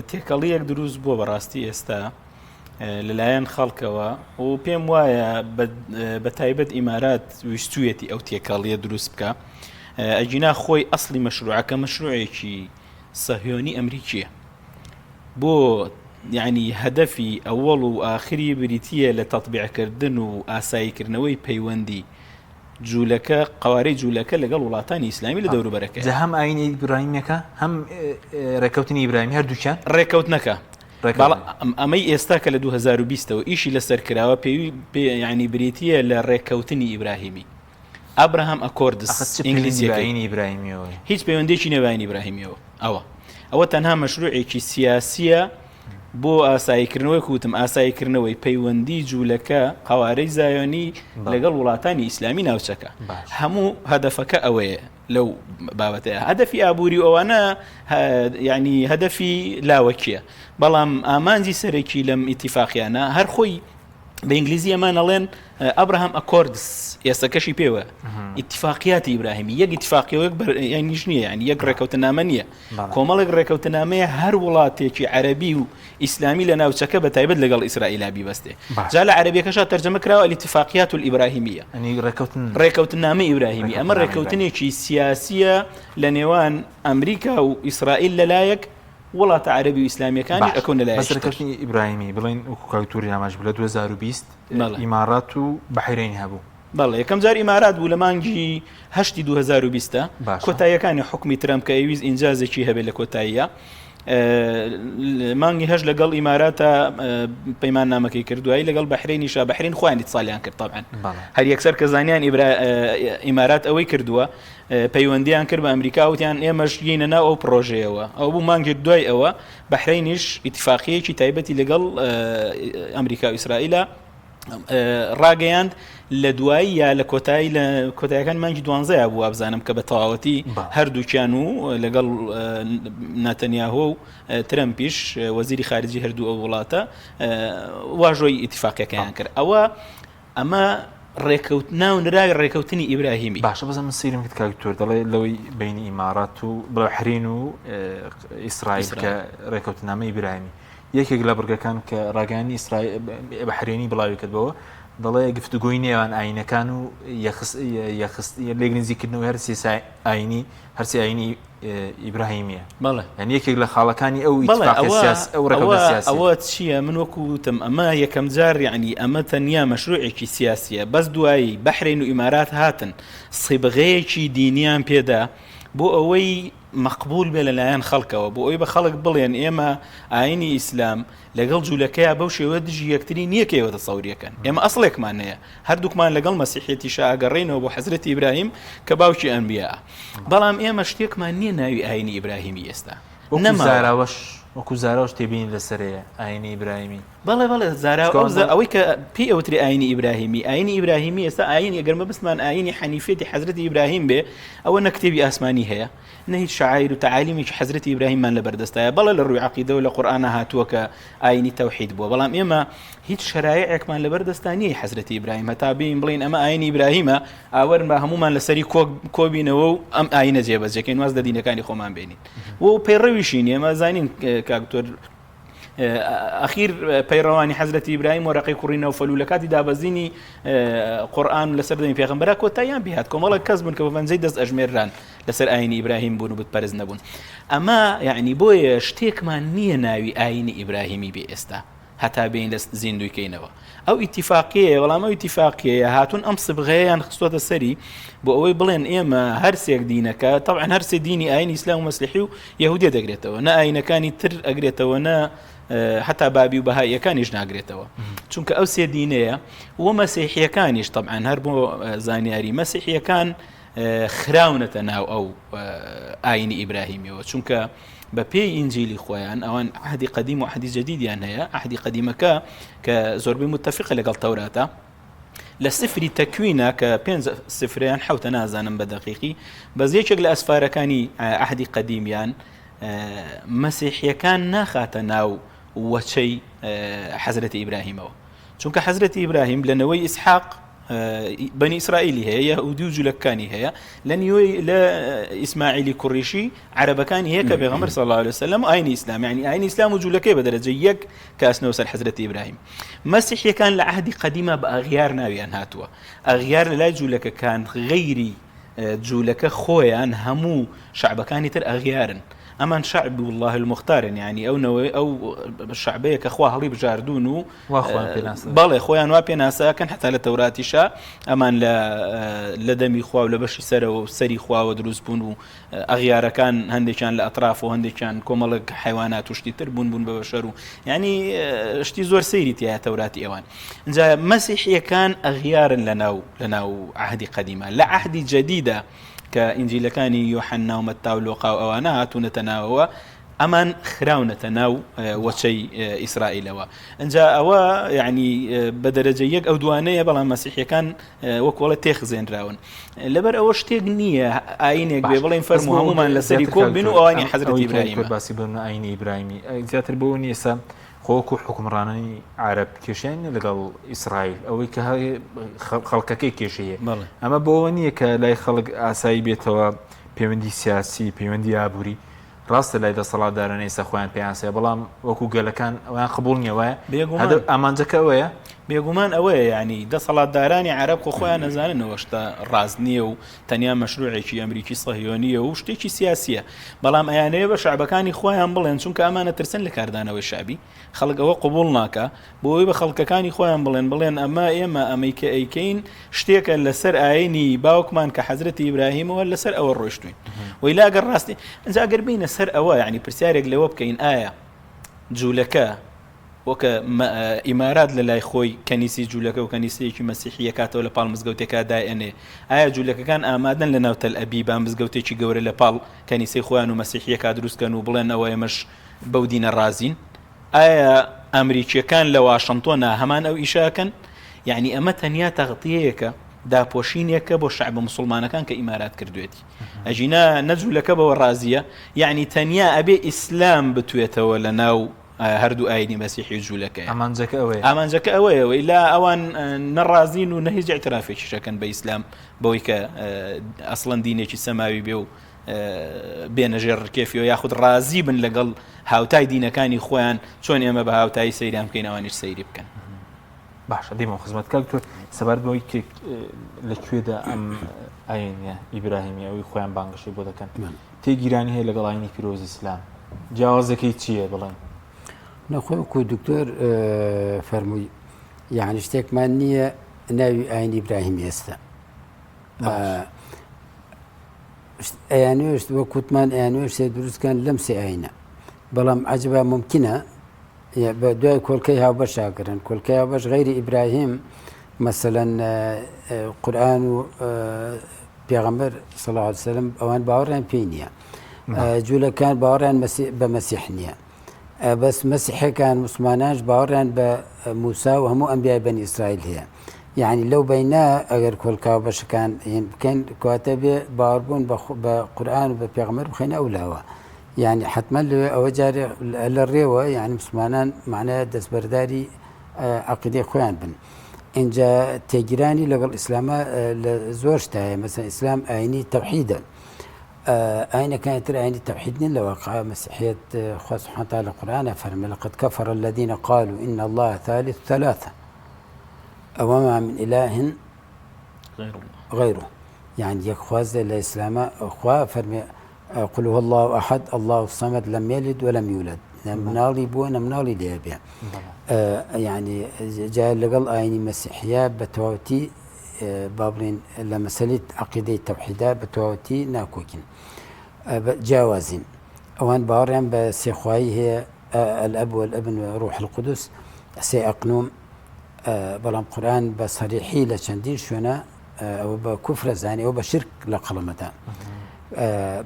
تێکەڵیەک دروست بووە بەڕاستی ئێستا لەلایەن خەڵکەوە و پێم وایە بە تایبەت ئیمارات ویستویەتی ئەو تێکەڵیە دروست بکە ئەگینا خۆی ئەسلی مەشروعەکە مەشروعێکی سەهیۆنی ئەمریکیە بۆ یعنی هەدەفی ئەوەڵ و ئاخری بریتییە لە تەطبیعکردن و ئاساییکردنەوەی پەیوەندی جوولەکە قوارەی جوولەکە لەگەڵ وڵاتانی ئیسلامی لە دەوروبەرەکە جا هەم ئاینی ئیبراهیمیەکە هەم ڕێککەوتنی ئیبراهیمی هەردووکیان ڕێککەوتنەکە ئەمەی ئێستا کە لە 2020ەوە ئیشی لەسەر کراوە پێوی ینی بریتە لە ڕێککەوتنی ئیبراهیمی Abraham Accords ئینگلیزیەکەی ئیبراهیمیەوە هیچ پەیوەندێکی نەبانی ئیبراهیمیەوە ئەوە ئەوە تەنها مەشروعێکی سیاسیە بۆ ئاساییکردنەوەی کوتم ئاساییکردنەوەی پەیوەندی جوولەکە قوارەی زایۆنی لەگەڵ وڵاتانی ئیسلامی ناوچەکە هەموو هەدەفەکە ئەوەیە لەو بابەتەیە هەدەفی ئابووری و ئەوانە یعنی هەدەفی لاوەکیە بەڵام ئامانجی سەرەکی لەم ئیتیفاقیانە هەر خۆی. بە ئینگلیزی ئەمان ئەڵێن Abraham Accords ئێستەکەشی پێوە ئیتفاقیاتی ئیبراهیمی یەک ئیتفاقیەوە یانیش نییە یعنی یەک ڕێکەوتنامە نییە کۆمەڵێک ڕێکەوتنامەیە هەر وڵاتێکی عەربی و ئیسلامی لە ناوچەکە بە تایبەت لەگەڵ ئیسرائیلا بیبەستێ جا لە عەربیەکەشا تەرجەمە کراوە الاتفاقیات الإبراهیمیە ڕێکەوتنامە ئیبراهیمی ئەمە ڕێکەوتنێکی سیاسیە لە نێوان ئەمریکا و ئیسرائیل لەلایەک وڵاتە عەرەبی و ئیسلامیەکانیش ئەکەونە لایەکی تر. بەس ڕێکەوتنی ئیبراهیمی بڵێین وەکو کاک توری ئاماژە بوو لە 2020 ئیمارات و بەحرەین هەبوو. بەڵێ یەکەم جار ئیمارات بوو لە مانگی هەشتی 2020 کۆتاییەکانی حوکمی ترەمپ کە ئەیویست ئینجازێکی هەبێت لە کۆتاییە مانگی هەشت لەگەڵ ئیماراتە پەیمان نامەکەی کرد دوایی لەگەڵ بەحرینیشا بەحرین خۆیان ئیتسالیان کرد طبعا هەر یەکسەر کە زانیان ئیمارات ئەوەی کردووە پەیوەندیان کرد بە ئەمریکا وتیان ئێمەش یینە ناو ئەو پڕۆژەیەوە ئەو بوو مانگێک دوای ئەوە بەحرینیش ئیتفاقیەکی تایبەتی لەگەڵ ئەمریکا و ئیسرائیلە ڕاگەیاند لە دوایی یا لە کۆتایی لە کۆتایەکان مانگی دوانزەیە بوو بزانم کە بە تەواوەتی هەردووکیان و لەگەڵ ناتەنیاهۆ و ترەمپیش وەزیری خارجی هەردوو ئەو وڵاتە واژۆی ئیتفاقیەکەیان کرد ئەوە ئەمە ڕێکەوت ناونراوی ڕێکەوتنی ئیبراهیمی. باشە بەس من سەیرم کرد کاک دکتۆر دەڵێ لەوەی بەینی ئیمارات و بەحرین و ئیسرائیل کە ڕێکەوتنامەی ئیبراهیمی یەکێک لە بڕگەکان کە ڕاگەیاندنی ئیسرائیل بەحرێنی بڵاوی کردەوە دەڵێ گفتوگۆی نێوان ئاینەکان و یەخست لێک نزیکردنەوەی هەرسێ ئاینی هەرسێ ئاینی ئیبراهیمیە بەڵێ یعنی یەکێک لە خاڵەکانی ئەو ئیتفاقی سیاسی ئەو ڕێکەوتە سیاسیە ئەوە چییە من وەکو وتم ئەمە یەکەم جار یعنی ئەمە تەنیا مەشروعێکی سیاسیە بەس دوایی بەحرین و ئیمارات هاتن سیبغەیەکی دینیان پێدا بۆ ئەوەی مەقبول بێ لەلایەن خەڵکەوە بۆ ئەوەی بە خەڵک بڵێن ئێمە ئاینی ئیسلام لەگەڵ جوولەکەیا بەو شێوە دژی یەکتری نییە کە ئێوە تەسەوریەکەن ئێمە ئەسڵێکمان هەیە هەردووکمان لەگەڵ مەسیحیەتیشا ئەگەڕێینەوە بۆ حەزرەتی ئیبراهیم کە باوکی ئەنبیاء بەڵام ئێمە شتێکمان نییە ناوی ئاینی ئیبراهیمی ئێستا نەما زاراوەش وەکو زاراوەش تێبینی لەسەرەیە ئاینی ئیبراهیمی بەڵێ بەڵێ زارا ئەوەی کە پێی ئەوتری ئاینی ئیبراهیمی ئاینی ئیبراهیمی ئێستا ئاینی ئەگەر مەبستمان ئاینی حەنیفێتی حەزرەتی ئیبراهیم بێ ئەوە نە کتێبی ئاسمانی هەیە نە هیچ شەعایر و تەعالیمێکی حەزرەتی ئیبراهیممان لە بەردەستایە، بەڵێ لە ڕووی عەقیدەوە لە قورئانا هاتووە کە ئایینی تەوحید بووە، بەڵام ئێمە هیچ شەرایعێکمان لە بەردەستا نییە ی حەزرەتی ئیبراهیم هەتا بێین بڵێین ئەمە ئایینی ئیبراهیمە، ئاوەرن با هەموومان لەسەری کۆک کۆبینەوە و ئەم ئایینە جێبەجێکەین واز لە دینەکانی خۆمان بێنین و پەیڕەویشین ئێمە زانین کاک دکتۆر ئەخیر پەیڕەوانی حەزرەتی ئیبراهیم وەرەقەی کوڕی نەوفەل و لە کاتی دابەزینی قورئان لەسەر دەمی پێغەمبەرا کۆتاییان پێهات کۆمەڵێک کەس بوون کە بە پەنجەی دەست ئەژمێرران لەسەر ئاینی ئیبراهیم بوون و بتپەرست نەبوون ئەمە یعنی بۆیە شتێکمان نییە ناوی ئاینی ئیبراهیمی بێ ئێستا هەتا بێین لە زیندووی کەینەوە ئەو ئیتیفاقیەیە بەڵام ئەو ئیتیفاقیەیە هاتوون ئەم سبغەیەیان خستۆتە سەری بۆ ئەوەی بڵێن ئێمە هەرسێک دینەکە طبعا هەرسێ دینی ئاینی ئیسلام و مەسیحی و یەهودیە دەگرێتەوە نە ئاینەکانی تر ئەگرێتەوە نە هەتا بابی و بەهاییەکانیش ناگرێتەوە چونکە ئەو سێ دینەیە و مەسیحیەکانیش طبعا هەر بۆ زانیاری مەسیحیەکان خراونەتە ناو ئەو ئاینی ئیبراهیمیەوە چونکە بە پێی ئینجیلی خۆیان ئەوان عهدی قەدیم و عهدی جدیدیان هەیە عهدی قەدیمەکە کە زۆربەی متفقە لەگەڵ تەوراتە لە سفری تەکوینە کە پێنج سفریان حوتە نازانم بە دەقیقی بەس یەکێک لە ئەسفارەکانی عهدی قەدیمیان مەسیحیەکان ناخاتە ناو وەچەی حەزرەتی ئیبراهیمەوە چونکە حەزرەتی ئیبراهیم لە نەوەی ئیسحاق بەنی ئیسرائیلی هەیە یەهودی و جولەکانی هەیە لە نیوەی لە ئیسماعیلی کوڕیشی عەرەبەکانی هەیە کە پێغەمبەر صلی الله علیه وسلم ئاینی ئیسلام یعنی ئاینی ئیسلام و جولەکەی بە دەرەجە یەک کە ئەسنەوە سەر حەزرەتی ئیبراهیم مەسیحیەکان لە عهدی قەدیمە بە ئەغیار ناویان هاتووە ئەغیار لە لای جولەکەکان غەیری جوولەکە خۆیان هەموو شەعبەکانی تر ئەغیارن ئەمان شعب الله المختارن یعنی ئەو نەوەی ئەو شعبەیە کە خوا هەڵی بژاردوون و بەڵێ خۆیان وا پێناسەکەن حتا لە تەوراتیشا ئەمان لە لە دەمی خوا و لە بەشی سەرەوە و سەری خواوە دروست بوون و ئەغیارەکان هەندێکیان لە ئەطراف و هەندێکیان کۆمەڵک حیوانات و شتی تر بوون بوون بە بەشەر و ینی شتی زۆر سەیری تایە تەوراتی ئەوان اینجا مەسیحیەکان ئەغیارن لە ناو لە ناو عهدی قەدیمە لە عهدی جەدیدە کە ئینجیلەکانی یۆحەننا و مەتا و لۆقا و ئەوانە هاتوونەتە ناوەوە. ئەمان خراونەتە ناو وەچەی ئیسرائیلەوە. ئینجا ئەوە یعنی بە دەرەجە یەک ئەو دوانەیە بەڵام مەسیحیەکان وەک وەڵێ تێخزێنراون. لەبەر ئەوە شتێک نییە ئاینێک بێ بڵێن فەرموو هەمومان لەسەری کۆک بین و ئەوانی حەزرەتی ئیبراهیمە. باسی بن ئاینی ئیبراهیمی زیاتر بۆ نیسە خۆکو حکومڕانانی عرب کێشیان نیە لەگەڵ ئیسرائیل ئەوەی کە خەڵکەکەی کێشەیە ئەمە بۆەوە نییە کە لای خەڵک ئاسایی بێتەوە پەیوەندی سیاسی پەیوەندی ئابووری ڕاستە لای دەسەڵاتداران ئێستا خۆیان پێیان سەیە بەڵام وەکو گەلەکان ئەویان قبوڵ نییە وایە بێگومان ئامانجەکە ئەوەیە بێگومان ئەوەیە یعنی دەسەڵاتدارانی عەرەب خۆ خۆیان نەزانن ئەوە شتە ڕاست نییە و تەنیا مەشروعێکی ئەمریکی سەهیۆنیە و شتێکی سیاسیە بەڵام ئەیانەوێ بە شعبەکانی خۆیان بڵێن چونکە ئەمانە ترسن لە کاردانەوەی شعبی خەڵک ئەوە قبوڵ ناکا بۆ ئەوەی بە خەڵکەکانی خۆیان بڵێن بڵێن ئەمە ئێمە ئەمەی کە ئەیکەین شتێکە لەسەر ئاینی باوکمان کە حەزرەتی ئیبراهیمەوە لەسەر ئەوە ڕۆیشتوین وەیلا گەر ڕاستی ئەنجا گەر بینە سەر ئەوە یعنی پرسیارێک لەوە بکەین ئایا جوولەکە وەکە ئیمارات لە لای خۆی کەنیسی جوولەکە و کەنیسەیەکی مەسیحیە کاتەوە لە پاڵ مزگەوتێکا دائەنێ ئایا جوولەکەکان ئامادەن لە ناو تەل ئەبیبا مزگەوتێکی گەورە لە پاڵ کەنیسەی خۆیان و مەسیحیەکە دروستکەن و بڵێن ئەوە ئێمەش بەو دینە ڕازین؟ ئایا ئەمریکیەکان لە واشنتۆنا هەمان ئەو ئیشە ئەکەن؟ یەعنی ئەمە تەنیا تەغتیەیەکە، داپۆشینێکە بۆ شەعبە موسڵمانەکان کە ئیمارات کردوێتی. ئەگینا نە جولەکە بەوە ڕازیە، یەعنی تەنیا ئەبێ ئیسلام بتوێتەوە لە ناو هەردوو ئاینی مەسیحی و جولەکەیە. ئامانجەکە ئەوەیە. ئامانجەکە ئەوەیە، وەیلا ئەوان نە ڕازین و نە هیچ ئیعترافێکیش ئەکەن بە ئیسلام بەوەی کە ئەسڵەن دینێکی سەماوی بێ و بێنە ژێر ڕکێفیەوە یاخود ڕازی بن لەگەڵ هاوتای دینەکانی خۆیان چۆن ئێمە بە هاوتایی سەیریان بکەین ئەوانیش سەیری بکەن. باشە دێمەوە خزمەت کاک دکتۆر سەبارەت بەوەی کە لە کوێدا ئەم ئاینە ئیبراهیمی ئەوەی خۆیان بانگەشەی بۆ دەکەن تێگیرانی هەیە لەگەڵ ئاینی پیرۆز ئیسلام جیاوازەکەی چییە بڵێن؟ نەخۆی وەکو دکتۆر فەرمووی یعنی شتێکمان نییە ناوی ئاینی ئیبراهیمی ئێستا ئەیانوێشت وەک وتمان ئەیانوێشت شتێک دروست کەن لەم سێ ئاینە بەڵام عجبا ممکنە بە دوای کۆلکەی هاوبەش شاگرن کۆلکەی هاوبەش غەیری ئیبراهیم مەسەلەن قورآن و پێغەمبەر صلی الله علیه وسلم ئەوان باوەڕیان پێی نییە جوولەکان باوەڕیان بە مەسیح نییە بەس مەسیحەکان موسڵمانانش باوەڕیان بە موسا و هەموو ئەنبیای بەنی ئیسرائیل هەیە یعنی لەو بینە ئەگەر کۆلکاو بەشەکان هین بکەین کەواتە بێ باوەڕبوون بە قورئان و بە پێغەمبەر بخەینە ئەو لاوە یعنی حتمما لەوێ ئەوە جارێ لە ڕێوە یعنی مسلمانان معنای دەستبەرداری عقیدەی خۆیان بن اینجا تێگیرانی لەگەڵ ئیسلامە لە زۆر شتایە مەسەن ئیسلام ئاینی تەوحیدە ئاینەکانی تر ئاینی تەوحید نین لە واقع مەسیحیەت خوا سبحانه وتعالی لە قورئانا فەرمی لقد كفر الذين قالوا إن الله ثالث ثلاثة وما من إله غيره يعني یەک خوازە لە ئیسلامە خوا فەرمی قل هو الله أحد الله الصمد لم يلد ولم يولد نە مناڵی بووە نە مناڵی لێ بێ یعنی جا لەگەڵ ئاینی مەسیحیە بە تەواوەتی با بڵێین لە مەسەلەی عەقیدەی تەوحیدا بە تەواوەتی ناکۆکین جیاوازین ئەوان باوەڕیان بە سێخوایی هەیە الأب والابن وروح القدس سێ ئەقنوم بەڵام قورآن بە سەریحی لە چەندین شوێنە ئەوە بە کوفرە زانی ئەو بە شرک لە قەڵەمەدا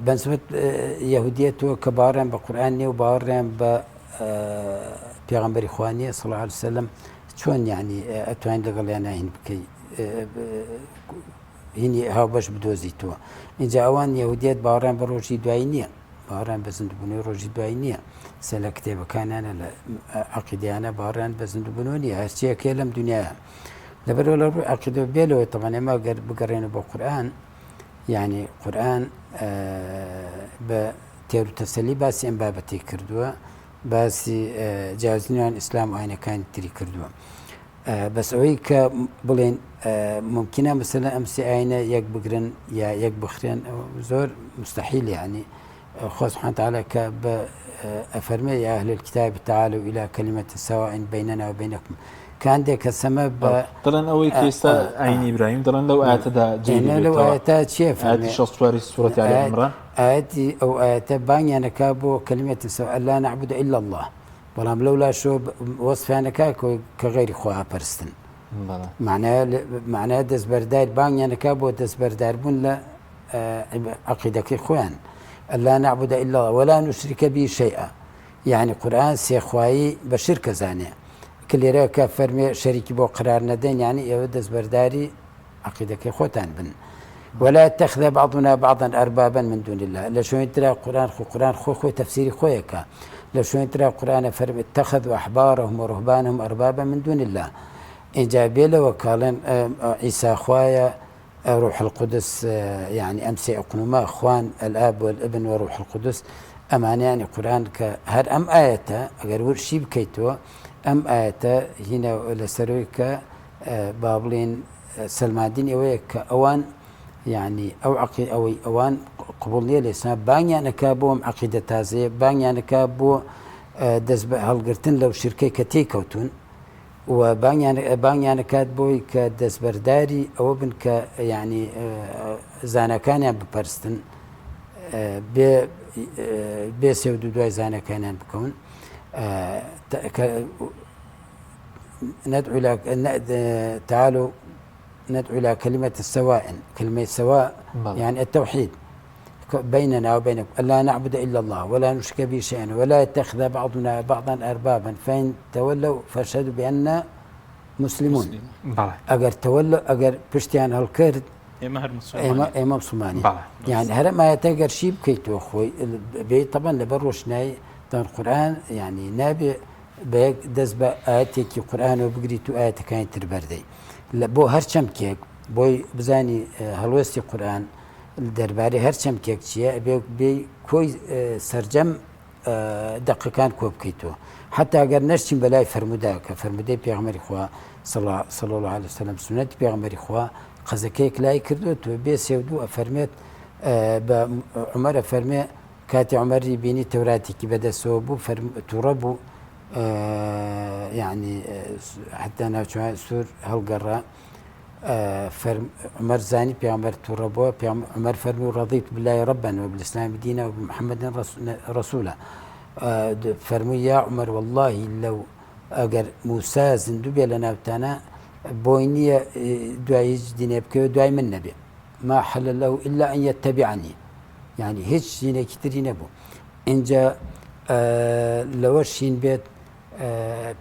بەنسبەت یەهودیەتەوە کە باوەڕیان بە قورآن نییە و باوەڕیان بە پێغەمبەری خوا نییە صلی الله علیه وسلم چۆن یعنی ئەتوانین لەگەڵیان هین بکەی هینی هاوبەش بدۆزیتەوە اینجا ئەوان یهودیت باوەڕیان بە ڕۆژی دوایی نییە باوەڕیان بە زیندووبوونەوەی ڕۆژی دوایی نییە سە لە کتێبەکانیانە لە عقیدیانە باوەڕیان بە زیندووبوونەوە نییە هەرچیەکەی لەم دنیاە لەبەرەوە لە ڕووی عقیدە بێ لەوەی تەبعەن ئێمە گەر بگەڕێنەوە بۆ قورئان یعنی قورئان بە تێروتەسەلی باسی ئەم بابەتەی کردووە باسی جیاوازی نێوان ئیسلام و ئاینەکانی تری کردووە بەس ئەوەی کە بڵێن ممکنە مثلەن ئەم سێ ئاینە یەک بگرن یا یەک بخرێن زۆر مستحیل یعنی خوا سبحانه وتعالى کە بە ئەفەرمێ یا أهل الكتاب تعالوا إلى كلمة سواء بيننا وبينكم کە هەندێک کەسەمە بە دەڵێن ئەوەی کە ئێستا ئاینی ئیبراهیم دەڵێن لەو ئاەتەدا جێ لەو ئاەتە چیە فەرمێ 64 سورەتی آل عمران ئایەتی ئەو ئایەتە بانگیان ئەکا بۆ کەلیمەت سواء لا نعبد الا اللە بەڵام لەو لاشەوە وەسفیان ئەکا کە غەیری خوا ئەپەرستن معنای دەستبەردار بانگیان ئەکا بۆ دەستبەرداربوون لە عقیدەکەی خۆیان. ألا نعبد إلا الله ولا نشرك به شيئا یەعنی قورئان سێخوایی بە شرک ئەزانێ کە لێرە کە فەرمێ شەریکی بۆ قەرار نەدەین یەعنی ئێوە دەستبەرداری عەقیدەکەی خۆتان بن ولا يتخذ بعضنا بعضا أربابا من دون الله لە شوێن ترا قورئان خۆ قورئان خۆ خۆی تەفسیری خۆیەکە لە شوێن ترا قورئان فەرمێ اتخذوا أحبارهم ورهبانهم أربابا من دون الله ئینجا بێ لەوە کاڵێن عیسا خوایە روح القدس یانی ئەم سێ ئەقنومە خوان الاب والابن وروح القدس ئەمانە یانی قورئان کە هەر ئەم ئایەتە ئەگەر ورد شی بکەیتەوە ئەم ئایەتە هینە لەسەرەوەی کە با بڵێن سەلماندنی ئەوەیە کە ئەوان یعنی ئەو عقی ئەوەی ئەوان قبول نییە لە ئێستا بانگیانەکە بۆ ئەم عقیدە تازەیە بانگیانەکە بۆ دەست بە هەڵگرتن لەو شرکەی کە تێی کەوتون و بانگیان بانگیان ئەکات بۆی کە دەستبەرداری ئەوە بن کە یعنی زاناکانیان بپەرستن بێ بێ سێ و دوو دوای زانەکانیان بکەون ندعو تعالوا ندعو إلى كلمة السواء كلمة سواء يعني التوحيد بيننا وبينكم ألا نعبد إلا الله ولا نشرك به شيئا ولا يتخذ بعضنا بعضا أربابا فإن تولوا فاشهدوا بأننا مسلمون ئەگەر تولوا ئەگەر پشتیان هەڵکرد ئێمە هەر مسلمانین ئێمە مسلمانین یان هەر ئەم ئایەتە گەر شی بکەیتەوە خۆی بێ تەبەن لەبەر ڕۆشنایی تان قورئان یعنی نابێ بە یەک دەست بە ئاەتێکی قورئانەوە بگریت و ئاەتەکانی تر بەردەی لە بۆ هەر چەمکێک بۆی بزانی هەڵوێستی قورئان دەربارەی هەر چەمکێک چییە ئەبێ بێی کۆی سەرجەم دەقەکان کۆ بکەیتەوە حتا ئەگەر نەشتین بەلای فەرموودە کە فەرموودەی پێغەمبەری خوا صلی الله علیه وسلم سوننەتی پێغەمبەری خوا قەزەکەیەک لای کردووە تۆ بێ سێ و دوو ئەفەرمێت بە عومەر ئەفەرمێ کاتی عومەری بینی تەوراتێکی بەدەستەوە بوو تووڕە بوو یعنی حتا ناوچوان سوور هەڵگەڕا عومەر زانی پێغەمبەر توڕە بووە عومەر فەرمووی رضیت بالله ربا وبالاسلام دينا وبمحمد رسولا فەرمووی یا عومەر واللهی لەو ئەگەر موسا زیندوو بێ لە ناوتانە بۆی نییە دوای هیچ دینێ بکەوێت دوای من نەبێ ما حل له إلا أن يتبعني یعنی هیچ دینێکی تری نەبوو اینجا لەوە شین بێت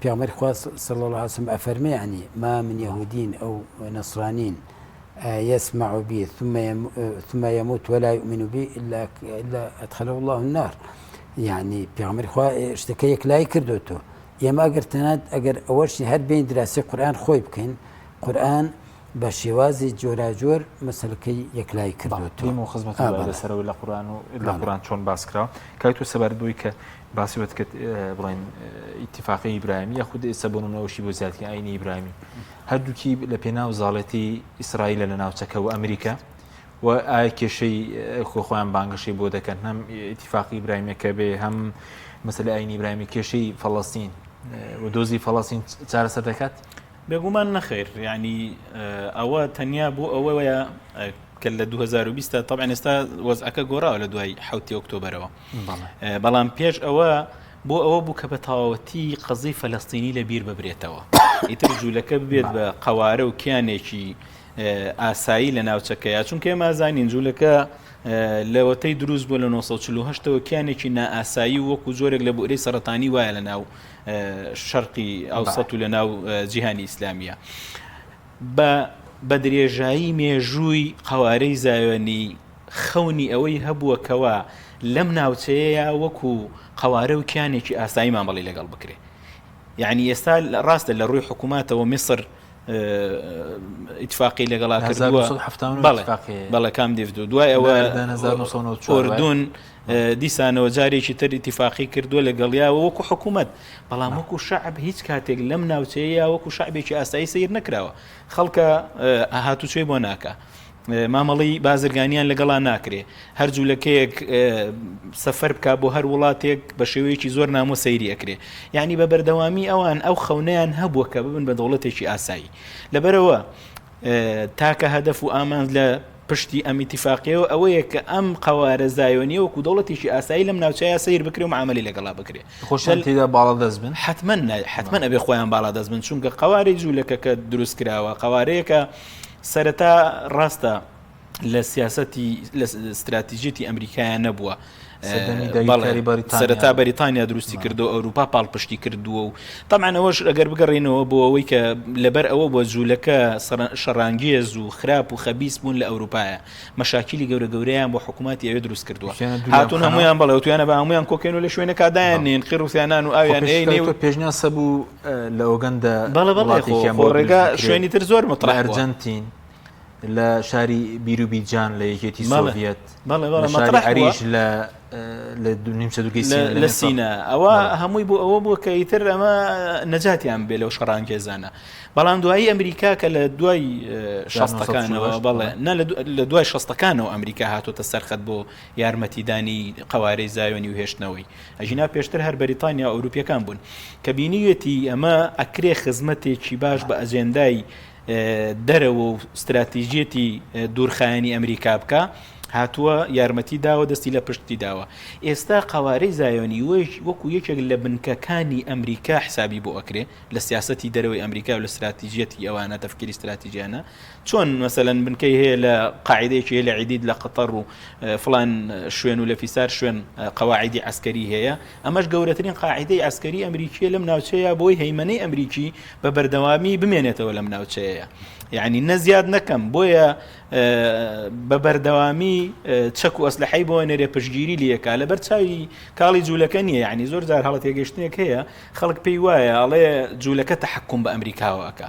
پێغەمبەری خوا صلی اللە علیە وسلم ئەفەرمێ یەعنی ما من یهودین او نصرانین يسمع بي ثم ثم يموت ولا يؤمن بي إلا إلا أدخله الله النار یعنی پێغەمبەری خوا شتەکە یەکلایی کردوتەوە ئێمە ئەگەر تەنات ئەگەر ئەوەش هەر بین دراسی قورئان خۆی بکەین قورئان بە شێوازی جۆراجۆر مەسەلەکەی یەکلایی کردووەتەوە. دێمەوە خزمەت و بەڵێ. لەسەرەوە لە قورئان و لە بەڵێ. قورئان چۆن باس کراوە. کاک تۆ سەبارەت بەوەی کە باسی وت کرد بڵێن ئیتیفاقی ئیبراهیمی یاخود ئێستا بۆ نمونە ئەوشی بۆ زیاد کەین ئاینی ئیبراهیمی هەردووکی لە پێناو زاڵێتی ئیسرائیلە لە ناوچەکە و ئەمریکا و ئایا کێشەی خۆ خۆیان بانگەشەی بۆ دەکەن هەم ئیتیفاقی ئیبراهیمیەکە بێ هەم مەسەلەی ئاینی ئیبراهیمی کێشەی فەڵەستین و دۆزی فەڵەستین چارەسەر دەکات؟ بێگومان نەخێر یعنی ئەوە تەنیا بۆ ئەوەیە کە لە 2020 تا طبعا ئێستا وەزعەکە گۆڕاوە لە دوای حوتی ئۆکتۆبەرەوە بەڵام پێش ئەوە بۆ ئەوە بوو کە بە تەواوەتی قەزی فەلەستینی لە بیر ببرێتەوە ئیتر جوولەکە ببێت بە قەوارە و کیانێکی ئاسایی لە ناوچەکەیە چونکە ئێمە زانین جوولەکە لەوەتەی دروست بووە لە 1940ەوە کیانێکی نائاسایی وەکو جۆرێک لە بورەی سەرەتانی وایە لە ناو شەرقی ئەوسەت و لە ناو جیهانی ئیسلامیە بە بە درێژایی مێژووی قوارەی زایۆنی خەونی ئەوەی هەبووە کەوا لەم ناوچەیە وەکو قوارە و کیانێکی ئاسایی مامەڵی لەگەڵ بکرێ یعنی ئێستا ڕاستە لە ڕووی حکوومەتەوە میسر ئیتفاقی لەگەڵا کردووە بەڵێ کام دیفت و دوای ئەوە ئۆردون دیسانەوە جارێکی تر ئیتیفاقی کردووە لەگەڵیاوە وەکو حکوومەت بەڵام وەکو شعب هیچ کاتێک لەم ناوچەیە وەکو شعبێکی ئاسایی سیر نەکراوە خەڵکە هاتوچۆی بۆ ناکە. مامەڵەی بازرگانیان لەگەڵا ناکرێ هەر جوولەکەیەک سەفەر بک بۆ هەر وڵاتێک بە شێوەیەکی زۆر نامۆ سەیری ئەکرێ یعنی بە بەردەوامی ئەوان ئەو خەونەیان هەبووە کە ببن بە دەوڵەتێکی ئاسایی لەبەرەوە تاکە هەدەف و ئامانج لە پشتی ئەم ئیتیفاقیەوە ئەوەیە کە ئەم قەوارە زایۆنیە وەکو دەوڵەتێکی ئاسایی لەم ناوچەیە سەیر بکرێ و معامەلەی لەگەڵا بکرێ. خۆشیان تێدا باڵادەست بن؟ حەتمەن حەتمەن ئەبێ خۆیان باڵادەست بن چونکە قەوارەی جوولەکە کە دروست کراوە قەوارەیەکە سەرەتا ڕاستە. لە سیاسەتی لە ستراتیژیەتی ئەمریکایە نەبووە. سەرەتا بەریتانیا دروستی کردو ئەوروپا پاڵپشتی کردووە و تەمان ئەوەش ئەگەر بگەڕینەوە بۆ ئەوەی کە لەبەر ئەوە بۆ جوولەکە شەڕانگێز و خراپ و خەبیس بوون لە ئەوروپایە مەشاکیلی گەورە گەورەیان بۆ حکوومەتی ئەوێ دروست کردووە هاتوون هەمویان بەڵێ وتویانە بە هەمویان کۆکەین و لە شوێنەکە دایان نێن قڕ وسیانان و ئاویان پێشنیاز سەبوو لە ئۆگەندە بەڵێ بەڵێ ڕێگا شوێنی تر زۆر مەترح ئەرجەنتین لە شاری بیروبیجان لە یەکێتی سۆڤیەت، بەڵێ بەڵێ لە شاری مەترەح بووە. عەریش لە لە نیمچە دوورگەی سینا لە لە میسڕ. سینا ئەوە بەڵێ. هەمووی بۆ ئەوە بووە کە ئیتر ئەمە نەجاتیان بێ لەو شەڕانگێزانە بەڵام دوایی ئەمریکا کە لە دوای شەستەکانەوە 1948 بەڵێ بەڵێ. نا لە دوای شەستەکانەوە ئەمریکا هاتۆتە سەرخەت بۆ یارمەتیدانی قەوارەی زایۆنی و هێشتنەوەی ئەژینا پێشتر هەر بەریتانیا و ئەوروپیەکان بوون کە بینیوێتی ئەمە ئەکرێ خزمەتێکی باش بە ئەجێندای دەرەوە و ستراتیژیەتی دوورخایەنی ئەمریکا بکا هاتووە یارمەتی داوە دەستی لە پشتی داوە ئێستا قەوارەی زایۆنی وەکو یەکێک لە بنکەکانی ئەمریکا حسابی بۆ ئەکرێ لە سیاسەتی دەرەوەی ئەمریکا و لە ستراتیژیەتی ئەوانە تەفکیری ستراتیژیانە چۆن مەسەلەن بنکەی هەیە لە قاعدەیەکی هەیە لە عیدید لە قەتەر و فلان شوێن و لە فیسار شوێن قەواعیدی عەسکەری هەیە ئەمەش گەورەترین قاعیدەی عەسکەری ئەمریکیە لەم ناوچەیە بۆی هەیمەنەی ئەمریکی بە بەردەوامی بمێنێتەوە لەم ناوچەیە یعنی نە زیاد نەکەم بۆیە بە بەردەوامی چەک و ئەسلحەی بۆ نێرێ پشگیری لەکە لەبەر چاوی کاڵی جوولەکە نییە یعنی زۆر جار هەڵە تێگەشتنێک هەیە خەڵک پێی وایە ئەڵێ جوولەکە تەحکم بە ئەمریکاوە ئەکا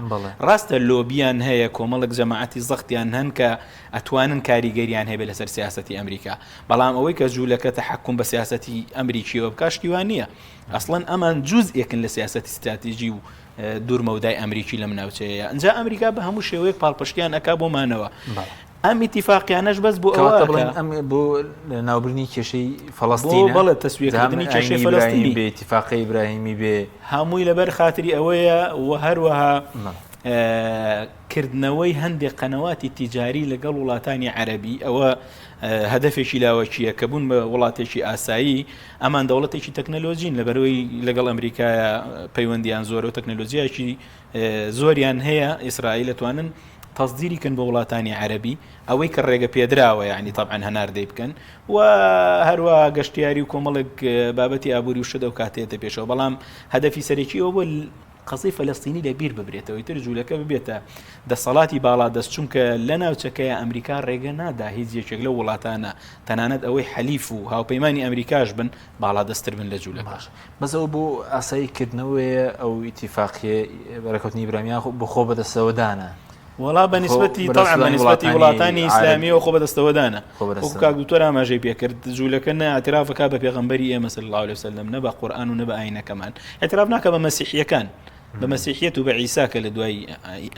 ڕاستە لۆبیان هەیە کۆمەڵک جەماعەتی زەختیان هەن کە ئەتوانن کاریگەریان هەبێت لەسەر سیاسەتی ئەمریکا بەڵام ئەوەی کە جوولەکە تەحەکوم بە سیاسەتی ئەمریکیەوە بکا شتی وا نییە. ئەسڵەن ئەمان جوزئێکن لە سیاسەتی ستراتیژی و دوورمەودای ئەمریکی لەم ناوچەیە. ئینجا ئەمریکا بە هەموو شێوەیەک پاڵپشتیان ئەکا بۆ مانەوە. ئەم ئیتیفاقیانەش بەس بۆ ئەوە کەواتە بڵێن ئەم بۆ ناوبردنی کێشەی فەڵەستینە؟ بەڵێ تەسویەکردنی کێشەی فەلەستینی بێ ئیتیفاقی ئیبراهیمی بێ هەمووی لەبەر خاتری ئەوەیە و هەروەها کردنەوەی هەندێک قەنەواتی تیجاری لەگەڵ وڵاتانی عەرەبی ئەوە هەدەفێکی لاوەکییە کە بوون بە وڵاتێکی ئاسایی ئەمان دەوڵەتێکی تەکنەلۆژین لەبەرەوەی لەگەڵ ئەمریکایە پەیوەندیان زۆرە و تەکنەلۆژیایەکی زۆریان هەیە ئیسرائیل توانن تەزدیری کەن بۆ وڵاتانی عەربی ئەوەی کە ڕێگە پێدراوە یعنی طبعا هەناردەی بکەن و هەروە گەشتیاری و کۆمەڵێک بابەتی ئابووری و شتە و کاتێتە پێشەوە بەڵام هەدەفی سەرەکی ئەوە بۆ قەزیەی فەلەستینی لە بیر ببرێتەوە ئیتر جوولەکە ببێتە دەسەڵاتی باڵادەست چونکە لە ناوچەکەیە ئەمریکا ڕێگە نادا هیچ یەکێک لەو وڵاتانە تەنانەت ئەوەی حەلیف و هاوپەیمانی ئەمریکاش بن باڵادەستتر بن لە جوولەکە. باش بەس ئەوە بۆ ئاسایی کردنەوەیە ئەو ئیتیفاقیە ڕێکەوتنی ئیبراهیم یاخۆ بۆ خۆ بەدەستەوەدانە؟ وەڵا بە نیسبەتی طبعا بە نیسبەتی وڵاتانی ئیسلامیەوە خۆ بەدەستەوەدانە وەکو کاک دکتۆر ئاماژەی پێکرد جوولەکە نە اعتراف ئەکا بە پێغەمبەری ئێمە صلی الله علیه وسلم نە بە قورئان و نە بە ئاینەکەمان اعتراف ناکە بە مەسیحیەکان بە مەسیحیەت و بە عیسا کە لە دوای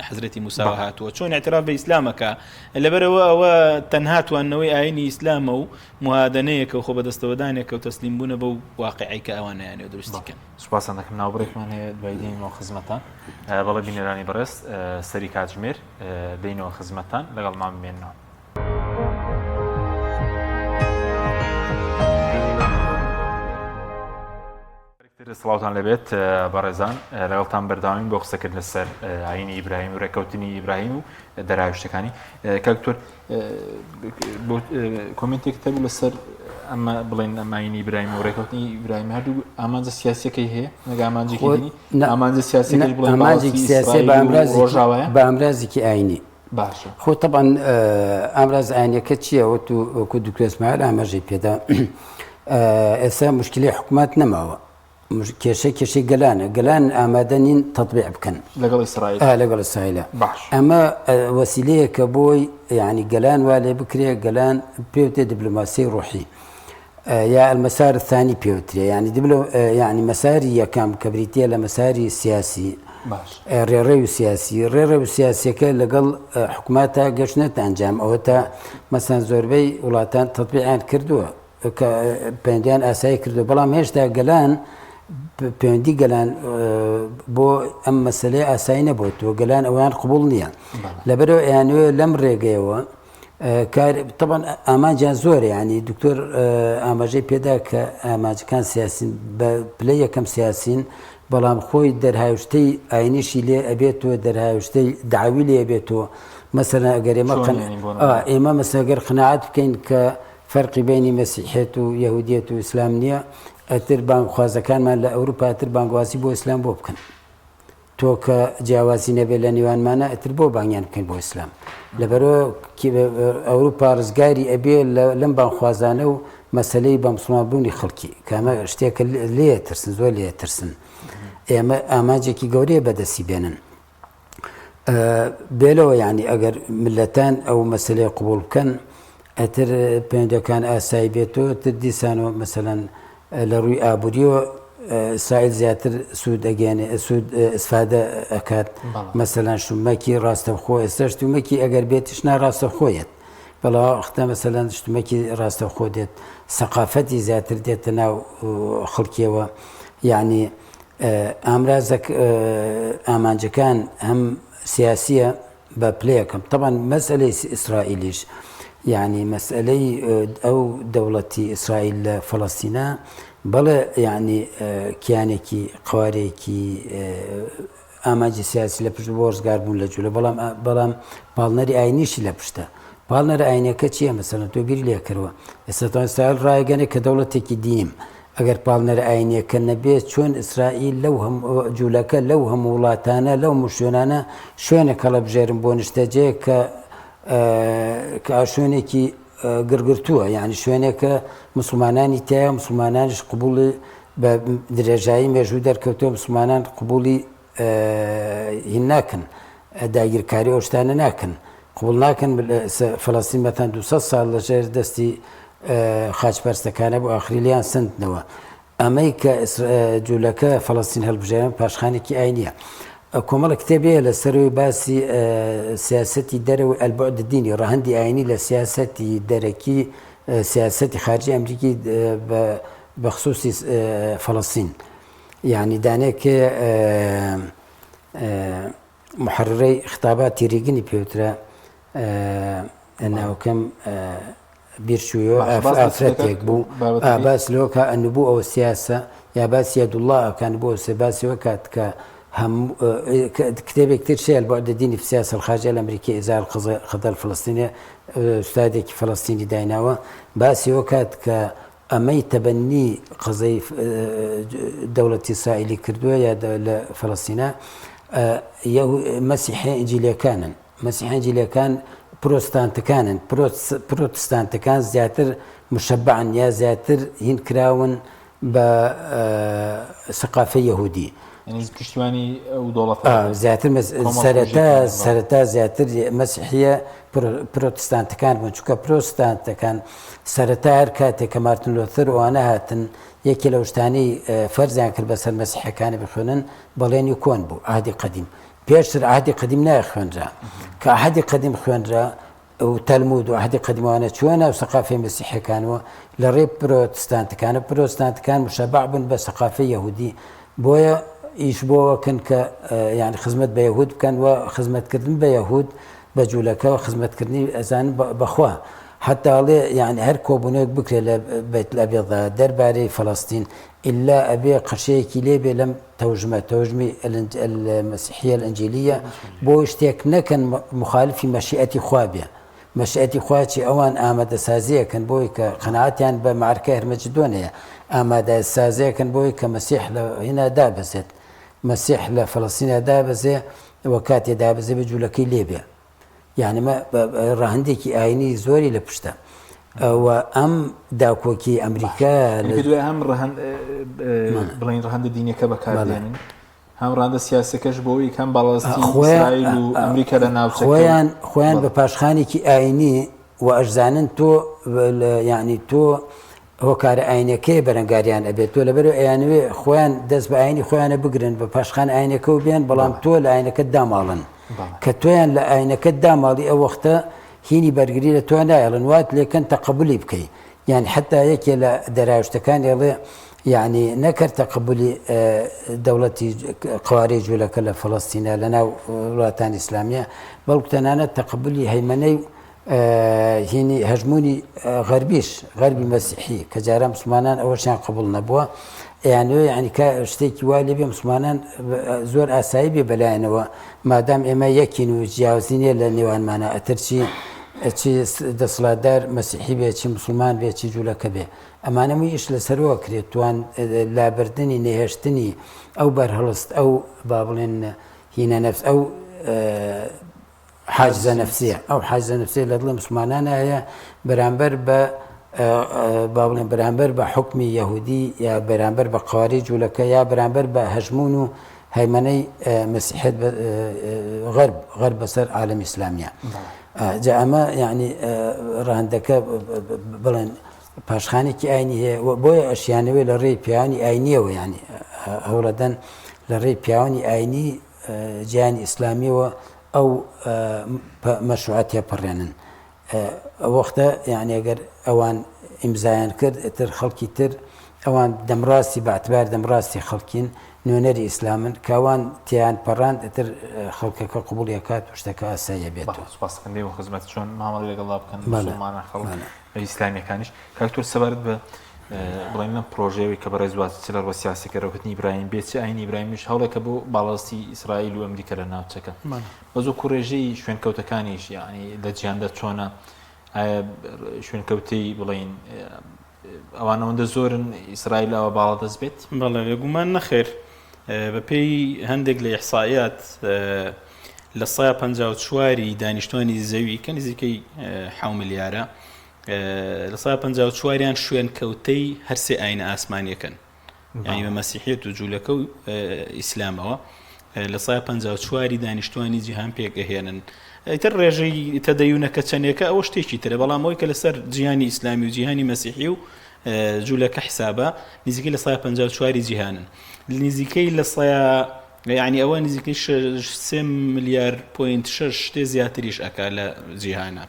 حەزرەتی موساوە هاتووە چۆن اعتراف بە ئیسلامەکە لەبەرەوە ئەوە تەنها توانەوەی ئاینی ئیسلامە و مهادەنەیەکە و خۆ بەدەستەوەدانێکە و تەسلیم بوونە بەو واقعی کە ئەوانیانەوە دروستی کەن. سوپاستان دەکەم ناوبڕێکمان هەیە دوای دێینەوە خزمەتان. بەڵێ بینەرانی بەڕێز سەری کاتژمێر دێینەوە خزمەتتان لەگەڵمان بمێننەوە. سڵاوتان لێبێت بەڕێزان لەگەڵتان بەردەوامین بۆ قسەکردن لەسەر ئاینی ئیبراهیم و ڕێککەوتنی ئیبراهیم و دەراویشتەکانی کاک دکتۆر comment ێک تەبوو لەسەر ئەمە بڵێن ئەماینی ئیبراهیم و ڕێکەوتنی ئیبراهیم هەردوو ئامانجە سیاسەکەی هەیە نەک ئامانجێکی دینی ئامانجە سیاسەکەی بڵێن ئامانجێکی سیاسی بە ئامرازی ڕۆژاوایە بە ئامرازێکی ئاینی باشە خۆ طبعا ئامراز ئاینەکە چییە وەتو وەکو دکتۆر ئیسماعیل ئاماژەی پێدا ئێستا مشکلی حکومەت نەماوە کێشە کێشەی گەلانە گەلان ئامادە نین تەتبیع بکەن لەگەڵ ئیسرائیل لەگەڵ ئیسرائیلە باش ئەمە وەسیلەیەکە بۆی یعنی گەلان وا لێ بکرێ گەلان پێوتێ دیبلۆماسی ڕۆحی یا المسار الثاني پێوترێ یعنی دیبلۆ یعنی مەساری یەکەم کە بریتە لە مەساری سیاسی باش ڕێڕەوی سیاسی ڕێڕەوی سیاسیەکە لەگەڵ حکومەتە گەشتنەتە ئەنجام ئەوە تا مەسەن زۆربەی وڵاتان تەتبیعیان کردووە کە پەیوەندیان ئاسایی کردو بەڵام هێشتا گەلان پەیوەندی گەلان بۆ ئەم مەسلەیە ئاسایی نەبووتەوە گەلان ئەویان قبول نییە لەبەرەوە ئەیانوێ لەم ڕێگەیەوە کار طبعا ئامانجیان زۆرە ینی دکتۆر ئاماژەی پێدا کە ئامانجەکان سیاسین بە پلەی یەکەم سیاسین بەڵام خۆی دەرهاوشتەی ئاینیشی لێ ئەبێتەوە دەرهاوشتەی داوی لێ بێتەوە. مەسەلەن ئەگەر ئێمە چۆن قەن یانی بۆ ئا نموونە؟ ئێمە مەسەلەن گەر قەناعەت بکەین کە فەرقی بەینی مەسیحیەت و یەهودیەت و ئیسلام نییە ئەتر بانگخوازەکانمان لە ئەوروپا ئەتر بانگوازی بۆ ئیسلام بۆ بکەن؟ تۆ کە جیاوازی نەبێت لە نێوانمانە ئەتر بۆ بانگیان بکەین بۆ ئیسلام؟ لەبەرئەوە ئەوروپا ڕزگاری ئەبێ لەم بانگخوازانە و مەسەلەی بە مسوڵمان بوونی خەڵکی کە ئەمە شتێکە لێ ترسن زۆر لێ ترسن ئێمە ئامانجێکی گەورەیە بەدەستی بێنن بێلەوە یعنی ئەگەر ملەتان ئەو مەسلەی قوبول بکەن ئەتر پەیوەندەکان ئاسایی بێتەوە تر دیسانەوە مەسەلەن لە ڕووی ئابووریەوە ئیسرائیل زیاتر سوود ئەگەێنێ سوود ئیسفادە ئەکات مەسەلەن شتومەکی ڕاستەوخۆ ئێستا شتومەکی ئەگەر بێتیش ناڕاستەوخۆیەت بەڵام وەختە مەسەلەن شتومەکی ڕاستەوخۆ دێت سەقافەتی زیاتر دێتە ناو خەڵکیەوە یعنی ئامرازەک ئامانجەکان هەم سیاسیە بە پلەیەکەم تەبعەن مەسئەلەی ئیسرائیلیش یعنی مەسئەلەی ئەو دەوڵەتی ئیسرائیل لە فەڵەستینا بەڵێ یعنی کیانێکی قوارێکی ئامانجی سیاسی لە پشت بۆ ڕزگار بوون لە جوولە بەڵام بەڵام پاڵنەری ئاینیشی لە پشتە پاڵنەر ئاینەکە چییە مەسەلەن تۆ بیری لێکردەوە ئێستا ئیسرائیل ڕایگەنێ کە دەوڵەتێکی دینیم ئەگەر پاڵنەرە ئاینیەکە نەبێت چۆن ئیسرائیل لەو هەموو جولەکە لەو هەموو وڵاتانە لەو هەموو شوێنانە شوێنێک هەڵەبژێرن بۆ نیشتەجێ کە کە شوێنێکی گرگرتووە یعنی شوێنێکە مسلمانانی تایە مسلمانانیش قبوڵی بە درێژایی مێژوو دەرکەوتووە مسلمانان قبوڵی هین ناکەن داگیرکاری ئەو شتانە ناکەن قبوڵ ناکەن فەلەستین مەتەن 200 ساڵ لەژێر دەستی خاچپەرستەکانە بۆ ئاخری لیان سندنەوە ئەمەی کە جوولەکە فەلەستین هەڵبژێرن پاشخانێکی ئاینیە کۆمەڵە کتێبەیە لە سەرەوەی باسی سیاستی دەرەوەی البعد الدینی ڕەهەندی ئاینی لە سیاستی دەرەکی سیاستی خارجی ئەمریکی بە خصوصی فەلەستین یانی دانەیەک هەیە محررەی خطاباتی ریگنی پێوترا ناوکەم بیرچوویەوە ئافرەتێک بوو باس لەوە کە ئەنبوو ئەو سیاسە یا باس یەدوڵڵا ئەکان بۆ سێ باسیەوە کات کە هەم کتێبێک تر شێل بۆ دینی في السياسة الخارجية الأمريكية إزاء القضاء الفلسطينية استاذێکی فلسطینی دایناوە باسیەوە کات کە ئەمەی تەبەنی قەزەی دەوڵەتی ئیسرائیلی کردووە یا لە فەلەستینا مەسیحە ئینجیلەکانن مەسیحە ئینجیلەکان پرۆستانتەکانن پرۆتستانتەکان زیاتر مشەبعن یا زیاتر هین کراون بە سەقافەی یەهودی یعنی پشتیوانی ئەو دەوڵەتە زیاتر سەرەتا سەرەتا زیاتر مەسیحیە پرۆتستانتەکان بوون چونکە پرۆستانتەکان سەرەتا هەر کاتێک کە مارتن لۆتەر ئەوانە هاتن یەکێ لەو شتانەی فەرزیان کرد بەسەر مەسیحەکانی بخوێنن بەڵێنی کۆن بوو عهدی قەدیم پێشتر عهدی قەدیم ناخوێنرا کە عهدی قەدیم خوێنرا و تەلمود و عهدی قەدیمانە چووە ناو سەقافەی مەسیحەکانەوە لە ڕێ پرۆتستانتەکانە پرۆستانتەکان مشەبع بوون بە سەقافەی یەهودی بۆیە ئیش بۆوەکەن کە یعنی خزمەت بە یەهود بکەن و خزمەتکردن بە یەهود بە جوولەکە و خزمەتکردنی ئەزان بەخوا حتا ئەڵێ یعنی هەر کۆبوونەوەک بکرێت لە بەیت الأبیض دەربارەی فەڵەستین ئللا ئەبێ قەشەیەکی لێ بێ لەم تەوژمە تەوژمی المسیحیە الانجیلیە بۆ شتێک نەکەن مخالفی مەشیئەتی خوا بێ مەشیئەتی خوا چی ئەوان ئامادەسازیەکەن بۆی کە قەناعەتیان بە مەعرکەی هەرمەجدۆن هەیە ئامادەسازیەکەن بۆی کە مەسیح لە هینا دابەزێت مەسیح لە فەڵەستینا دابەزێ و کاتێ دابەزێ بە جوولەکەی لێ بێ یعنی مە ڕەهەندێکی ئاینی زۆری لە پشتە و ئەم داکۆکی ئەمریکا دوای هەم ڕەهەند بڵین ڕەهەندە دینەکە بەکاردێنن هەم ڕەهەندە سیاسەکەش بۆ ئەوەی هەم باڵاستی ئیسرائیل و ئەمریکا لە ناوچەکە خۆیان خۆیان بە پاشخانێکی ئاینی و ئەشزانن تۆ یعنی تۆ هۆکارە ئاینەکەی بەرەنگاریان ئەبێت تۆ لەبەرو ئەیانوێ خۆیان دەست بە ئاینی خۆیانە بگرن بە پاشخان ئاینەکەەوە بێن بەڵام تۆ لە ئاینەکەت داماڵن کە تۆیان لە ئاینەکەت داماڵی ئەو وەختە هینی بەرگری لە تۆ نایەڵن وات لێکەن تەقەبولی بکەی یان حتا یەکێ لە دەراوشتەکانی ئەڵێ یعنی نەکرد تەقەبولی دەوڵەتی قوارەی جوولەکە لە فەڵەستینە لە ناو وڵاتانی ئیسلامیە بەڵکو تەنانەت تەقەبولی هەیمەنەی هینی هەژموونی غەربیش غەربی مەسیحی کە جاران مسلمانان ئەوەشیان قبول نەبووە. ئەیانەوێ یانی کە شتێکی وا لێ بێ مسوڵمانان زۆر ئاسایی بێ بەلایەنەوە مادام ئێمە یەکین و جیاوازی نییە لە نێوانمانە ئەتر چی چی دەسەڵاتدار مەسیحی بێ چی مسلمان بێ چی جوولەکە بێ ئەمانە مووی ئیش لەسەرەوە کرێت توان لابردنی نەهێشتنی ئەو بەرهەڵست ئەو با بڵێن هینە نەفس ئەو حاجزە نەفسیە ئەو حاجزە نەفسیە لە دڵی مسلمانانە هەیە بەرامبەر بە با بڵێن بەرامبەر بە حکمی یەهودی یا بەرامبەر بە قواری جوولەکە یا بەرامبەر بە هەژمون و هەیمەنەی مەسیحێت غەرب غەرب بەسەر عالەمی ئیسلامیە جا ئەمە یعنی ڕەهەندەکە بڵێن پاشخانێکی ئاینی هەیە و بۆیە ئەشیانەوێ لە ڕێی پیاوانی ئاینیەوە یعنی هەوڵەدەن لە ڕێی پیاوانی ئاینی جیهانی ئیسلامیەوە ئەو مەشروعە تێپەڕێنن وەختە یعنی ئەگەر ئەوان ئیمزایان کرد ئیتر خەڵکی تر ئەوان دەمڕاستی بە اعتبار دەمڕاستی خەڵکین نوێنەری ئیسلامن کە ئەوان تێیان پەڕاند ئیتر خەڵکەکە قبوڵی ئەکات و شتەکە ئاسایی ئەبێتەوە. بەڵێ سوپاس دەکەم دێمە خزمەت چۆن مامەڵەی لەگەڵدا بکەن بەڵێ موسڵمانان خەڵک بەڵێ. ئیسلامیەکانیش کاک تۆر سەبارەت بە بڵێن لەم پرۆژەیەوەی کە بەڕێز باسی چ لە ڕووە سیاسیەکە ڕێککەوتنی ئیبراهیم بێ چ ئاینی ئیبراهیمیش هەوڵێکە بۆ باڵادەستی ئیسرائیل و ئەمریکا لە ناوچەکە بەس وەکو ڕێژەی شوێنکەوتەکانیش یعنی لە جیهاندا چۆنە ئایا شوێنکەوتەی بڵێین ئەوان ئەوەندە زۆرن ئیسرائیل ئەوە باڵادەست بێت؟ بەڵێ بێگومان نەخێر بەپێی هەندێک لە ئیحسائیات لە سەیا 54ی دانیشتوانی زەوی کە نزیکەی حەو ملیارە لە سەیا 54یان شوێنکەوتەی هەرسێ ئاینە ئاسمانیەکەن یانی بە مەسیحیەت و جوولەکە و ئیسلامەوە لە سای 54 دانیشتوانی جیهان پێکەهێنن ئیتر ڕێژەی تەدەیونەکە چەندێکە ئەوە شتێکی ترە بەڵام ئەوەی کە لەسەر جیهانی ئیسلامی و جیهانی مەسیحی و جوولەکە حسابە نزیکەی لە سای 54 جیهانن نزیکەی لە سای یعنی ئەوە نزیکەی سێ ملیار point شش شتێ زیاتریش ئەک لە جیهانە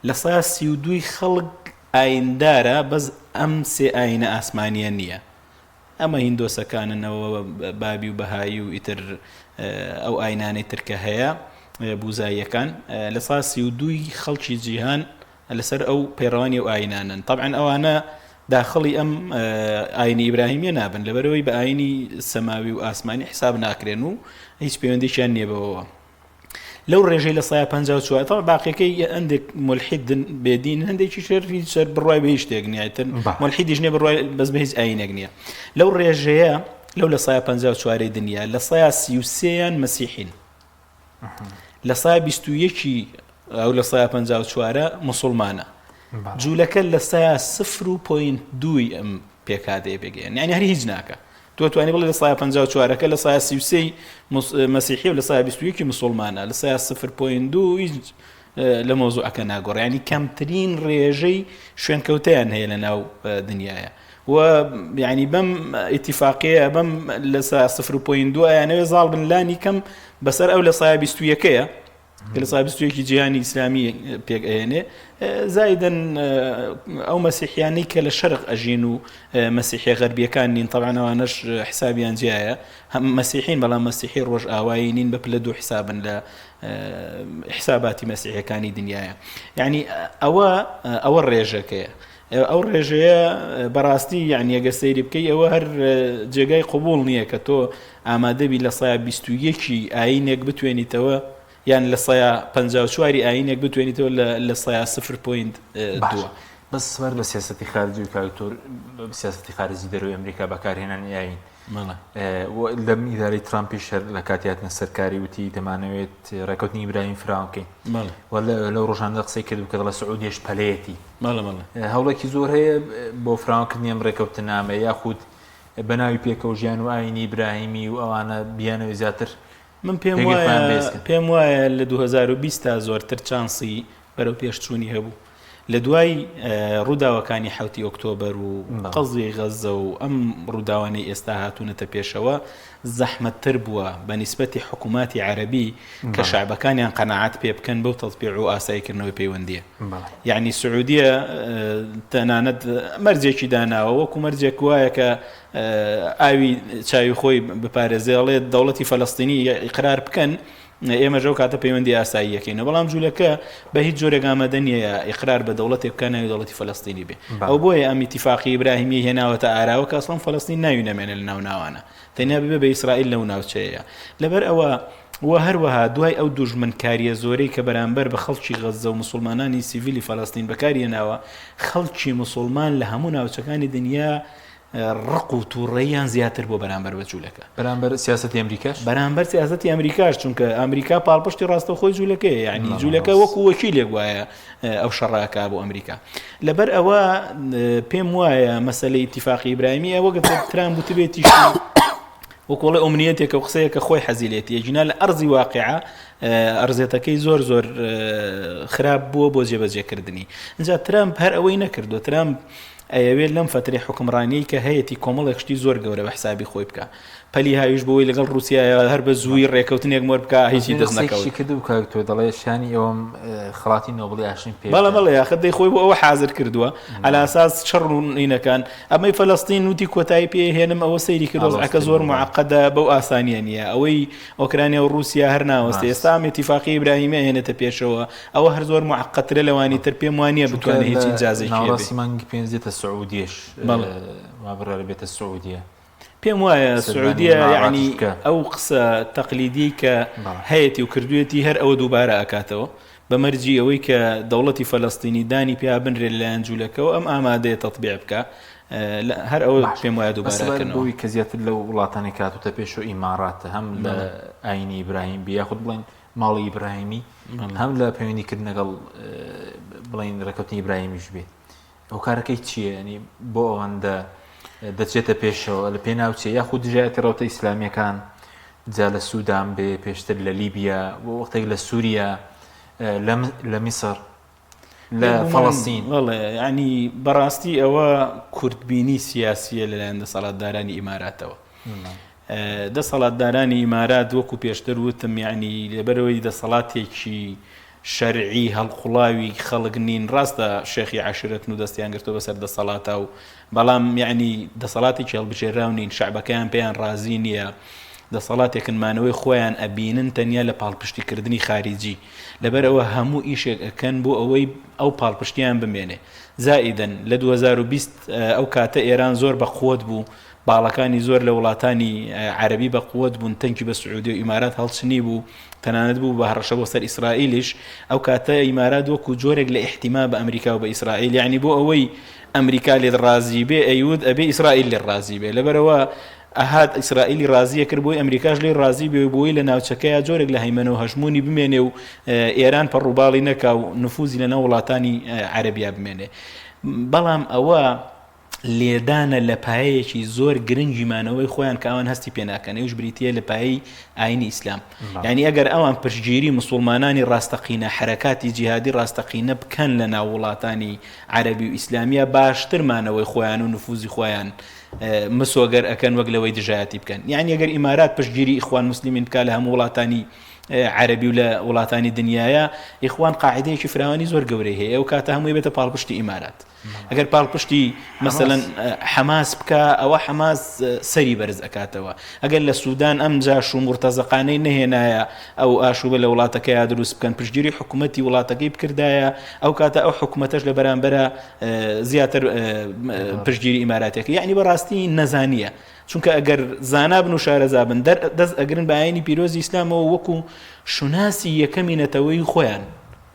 لە سای 32 خەڵک ئایندارە بەس ئەم سێ ئاینە ئاسمانیە نیە ئەمە هیندۆسەکانن ئەوە بابی و بەهایی و ئیتر ئەو ئاینانەی تر کە هەیە بوزاییەکان لە سا 32ی خەڵکی جیهان لەسەر ئەو پەیڕەوانی ئەو ئاینانن طبعا ئەوانە داخڵی ئەم ئاینی ئیبراهیمیە نابن لەبەرەوەی بە ئاینی سەماوی و ئاسمانی حساب ناکرێن و هیچ پەیوەندێکیان نییە بەوەوە لەو ڕێژەی لە سایە 54 تەوە باقیەکەی هەندێک ملحیدن بێدین هەندێکی شێر هیچ سەر بڕوای بە هیچ شتێک نییە تر ملحیدیش نییە بڕوای بەس بە هیچ ئاینێک نییە لەو ڕێژەیە لەو لە سایە 54 دنیا لە سایە 33یان مەسیحین لە سایە 21 ئەو لە سایە 54 مسلمانە جوولەکە لە سایە 0.2 ئەم پێکهاتەیە پێگەیەن یعنی هەر هیچ ناکە تۆ توانی بڵێ لە سایە 54ەکە لە سایە 33 مەسیحی و لە سایە 21 مسلمانە لە سایە 0.2 هیچ لە مۆزوعەکە ناگۆڕ ینی کەمترین ڕێژەی شوێنکەوتیان هەیە لە ناو دنیاە و یعنی بەم ئیتیفاقەیە بەم لە سا 0.2 ئەیانەوێ زاڵ بن لانی کەم بەسەر ئەو لە سایە 21ەکەیە کە لە سای 21 جیهانی ئیسلامی پێک ئەهێنێ زایدن ئەو مەسیحیانەی کە لە شەرق ئەژین و مەسیحی غەربیەکان نین طبعا ئەوانەش حسابیان جیایە هەم مەسیحین بەڵام مەسیحی ڕۆژئاوایی نین بە پلە دوو حسابن لە حساباتی مەسیحەکانی دنیاە یعنی ئەوە ئەوە ڕێژەکەیە ئەو ڕێژەیە بەڕاستی یعنی ئەگەر سەیری بکەی ئەوە هەر جێگای قوبول نییە کە تۆ ئامادەبی لە سەیا 21 ئاینێک بتوێنیتەوە یان لە سەیا 54 ئاینێک بتوێنیتەوە لە سەیا 0.2. بەس سەبارەت بە سیاسەتی خارجی و کاک دکتۆر سیاسەتی خارجی دەرەوەی ئەمریکا بەکارهێنانی ئاین لەم ئیدارەی ترامپیش هەر لە کاتی هاتنە سەرکاری وتی دەمانەوێت ڕێکەوتنی ئیبراهیم فراوان بکەین لەو ڕۆژاندا قسەی کرد کە دەڵێ سعودیەش پەلەیەتی هەوڵێکی زۆر هەیە بۆ فراوانکردنی ئەم ڕێکەوتنامە یاخود بە ناوی پێکەوە ژیان و ئاینی ئیبراهیمی و ئەوانە بیانەوێت زیاتر من پێم وایە پێم وایە لە 2020 تا زۆرتر چانسی بەرەو پێشچوونی هەبوو لە دوای ڕووداوەکانی حوتی ئۆکتۆبەر و قەزیەی غەززە و ئەم ڕووداوانەی ئێستا هاتوونەتە پێشەوە زەحمەتتر بووە بە نیسبەتی حکووماتی عەرەبی کە شەعبەکانیان قەناعەت پێ بکەن بەو تەتبیع و ئاساییکردنەوەی پەیوەندییە. یعنی سعودیە تەنانەت مەرجێکی داناوە وەکو مەرجێک وایە کە ئاوی چاوی خۆی بپارێزێ ئەڵێ دەوڵەتی فەلەستینی ئیقرار بکەن. ئێمەش ئەو کاتە پەیوەندی ئاسایی یەکەینەوە بەڵام جوولەکە بە هیچ جۆرێک ئامادە نییە ئیقرار بە دەوڵەتێک بکە ناوی دەوڵەتی فەلەستینی بێ ئەو بۆیە ئەم ئیتیفاقی ئیبراهیمی هێناوەتە ئاراوە کە ئەسڵەن فەلەستین ناوی نەمێنێ لە ناو ناوانە تەنیا ببێ بە ئیسرائیل لەو ناوچەیە لەبەر ئەوە و هەروەها دوای ئەو دوژمنکاریە زۆرەی کە بەرامبەر بە خەڵکی غەززە و مسوڵمانانی سیڤیلی فەلەستین بەکاری هێناوە خەڵکی مسوڵمان لە هەموو ناوچەکانی دنیا ڕق و تووڕەییان زیاتر بووە بەرامبەر بە جوولەکە. بەرامبەر سیاسەتی ئەمریکاش؟ بەرامبەر سیاسەتی ئەمریکاش چونکە ئەمریکا پاڵپشتی ڕاستەوخۆی جوولەکەیە یعنی جوولەکە وەکو وەکیلێک وایە ئەو شەڕاکە بۆ ئەمریکا. لەبەر ئەوە پێم وایە مەسەلەی ئیتیفاقی ئیبراهیمی ئەوە گەر ترامپ وتبێتیشی وەکۆڵێ ئومنیەتێکە و قسەیەکە خۆی حەزی لێتی ئەگینا لە ئەرزی واقعە ئەرزێتەکەی زۆر زۆر خراپ بووە بۆ جێبەجێکردنی. ئینجا ترامپ هەر ئەوەی نەکردووە ترامپ ئەیەوێت لەم فەترەی حوکمڕانیەی کە هەیەتی کۆمەڵێک شتی زۆر گەورە بە حسابی خۆی بکا. پەلی هاویش بۆی لەگەڵ ڕووسیایە هەر بە زوویی ڕێکەوتنێک مۆر بکا هیچی دەست نەکەوت. قسەیەکیشی کردبوو کاک تۆ دەڵێ شانی ئەوەم خەڵاتی نۆبڵی ئاشتیم پێ بەڵێ بەڵێ ئاخر دەی خۆی بۆ ئەوە حازر کردووە عەلا ئەساس شەڕ و ئینەکان ئەمەی فەلەستین وتی کۆتایی پێ هێنم ئەوە سەیری کرد وەزعەکە زۆر معقدە بەو ئاسانیە نییە ئەوەی ئۆکرانیا و ڕووسیا هەر ناوەستێ ئێستا ئەم ئیتیفاقی ئیبراهیمی ئەهێنێتە پێشەوە ئەوە هەر زۆر معقدترە لەوانی تر پێم وانییە بتوانێت هیچ ئینجازێکی هەبێ. ناوەڕاستی مانگی پێنج دێتە سعودیەش وا بڕیارە بێتە سعودیە. پێم وایە سعودیە یعنی ئەو قسە تەقلیدیەی کە هەیەتی و کردوێتی هەر ئەوە دووبارە ئەکاتەوە بە مەرجی ئەوەی کە دەوڵەتی فەلەستینی دانی پیا بنرێ لەلایەن جوولەکەوە ئەم ئامادەیە تەتبیع بکە هەر ئەوە پێم وایە دووبارە ئەکەنەوە. بۆی کە زیاتر لەو وڵاتانی کە هاتووتە پێش و ئیماراتە هەم لە ئاینی ئیبراهیم بی یاخود بڵێن ماڵی ئیبراهیمی هەم لە پەیوەندی کردن لەگەڵ بڵێن ڕێکەوتنی ئیبراهیمیش بێت هۆکارەکەی چییە ینی بۆ ئەوەندە دەچێتە پێشەوە لە پێناو چیە یاخود دژایەتی ڕەوتە ئیسلامیەکان جا لە سوودان بێ پێشتر لە لیبیا بۆ وەختێک لە سووریا لە میسر لە فەڵەستین. بەڵێ یانی بەڕاستی ئەوە کورتبینی سیاسیە لەلایەن دەسەڵاتدارانی ئیماراتەوە. دەسەڵاتدارانی ئیمارات وەکو پێشتر وتم یعنی لەبەرەوەی دەسەڵاتێکی شەرعی هەڵقوڵاوی خەڵک نین ڕاستە شێخی عەشرەتن و دەستیان گرتووە بەسەر دەسەڵاتا و بەڵام یعنی دەسەڵاتێکی هەڵبژێراو نین شەعبەکەیان پێیان ڕازی نییە دەسەڵاتێکن مانەوەی خۆیان ئەبینن تەنیا لە پاڵپشتیکردنی خاریجی لەبەرئەوە هەموو ئیشێک ئەکەن بۆ ئەوەی ئەو پاڵپشتیان بمێنێ زائیدەن لە 2020 ئەو کاتە ئێران زۆر بە قوت بوو باڵەکانی زۆر لە وڵاتانی عەربی بە قوت بوون تەنکی بە سعودی و ئیمارات هەڵچنی بوو تەنانەت بوو بە هەڕەشە بۆ سەر ئیسرائیلیش ئەو کاتە ئیمارات وەکو جۆرێک لە ئیحتیما بە ئەمریکا و بە ئیسرائیل یعنی بۆ ئەوەی ئەمریکا لێت ڕازی بێ ئەیوت ئەبێ ئیسرائیل لێ ڕازی بێ لەبەرەوە ئەهات ئیسرائیلی ڕازی ئەکرد بۆی ئەمریکاش لێی ڕازی بێ و بۆی لە ناوچەکەیا جۆرێک لە هەیمەنە و هەژموونی بمێنێ و ئێران پەڕوباڵی نەکا و نفوزی لەناو وڵاتانی عەرەبیا بمێنێ. بەڵام ئەوە لێدانە لە پایەیەکی زۆر گرنگی مانەوەی خۆیان کە ئەوان هەستی پێ ناکەن ئەویش بریتییە لە پایەی ئاینی ئیسلام. یعنی ئەگەر ئەوان پشتگیری مسوڵمانانی ڕاستەقینە حەرەکاتی جیهادی ڕاستەقینە بکەن لە ناو وڵاتانی عەرەبی و ئیسلامیا باشتر مانەوەی خۆیان و نفوزی خۆیان مسۆگەر ئەکەن وەک لەوەی دژایەتی بکەن یعنی ئەگەر ئیمارات پشتگیری ئیخوان موسلمین بکا لە هەموو وڵاتانی عەرەبی و لە وڵاتانی دنیاە ئیخوان قاعدەیەکی فراوانی زۆر گەورەی هەیە ئەو کاتە هەمووی بێتە پاڵپشتی ئیمارات ئەگەر پاڵپشتی مەسەلەن حەماس بکە ئەوە حەماس سەری بەرز ئەکاتەوە ئەگەر لە سوودان ئەم جاش و مرتەزەقانەی نەهێنایە ئەو ئاشوبە لە وڵاتەکەیا دروست بکەن پشتگیری حکوومەتی وڵاتەکەی بکردایە ئەو کاتە ئەو حکوومەتەش لە بەرامبەرە زیاتر پشتگیری ئیماراتەکە یعنی بەڕاستی نەزانیە چونکە ئەگەر زانا بن و شارەزا بن دەست ئەگرن بە ئاینی پیرۆزی ئیسلامەوە وەکو شوناسی یەکەمی نەتەوەی خۆیان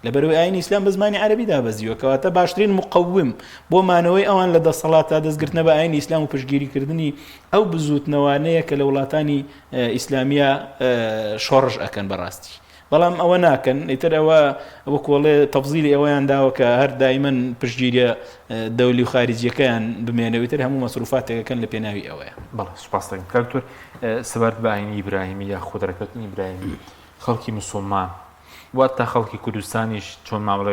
لەبەرئەوەی ئاینی ئیسلام بە زمانی عەرەبی دابەزیوە کەواتە باشترین مقوم بۆ مانەوەی ئەوان لە دەسەڵاتدا دەستگرتنە بە ئاینی ئیسلام و پشتگیریکردنی ئەو بزووتنەوانەیە کە لە وڵاتانی ئیسلامیە شۆڕش ئەکەن بەڕاستی بەڵام ئەوە ناکەن ئیتر ئەوە وەکۆڵێ تەفزیلی ئەوەیان داوە کە هەر دایمەن پشتگیریە دەولی و خارجیەکەیان بمێنەوە ئیتر هەموو مەسروفاتێکەکەن لە پێناوی ئەوەیە. بەڵێ سوپاس دەکەم کاک دکتۆر سەبارەت بە ئاینی ئیبراهیمی یاخود ڕێککەوتنی ئیبراهیمی خەڵکی مسوڵمان واتە خەڵکی کوردستانیش چۆن مامەڵە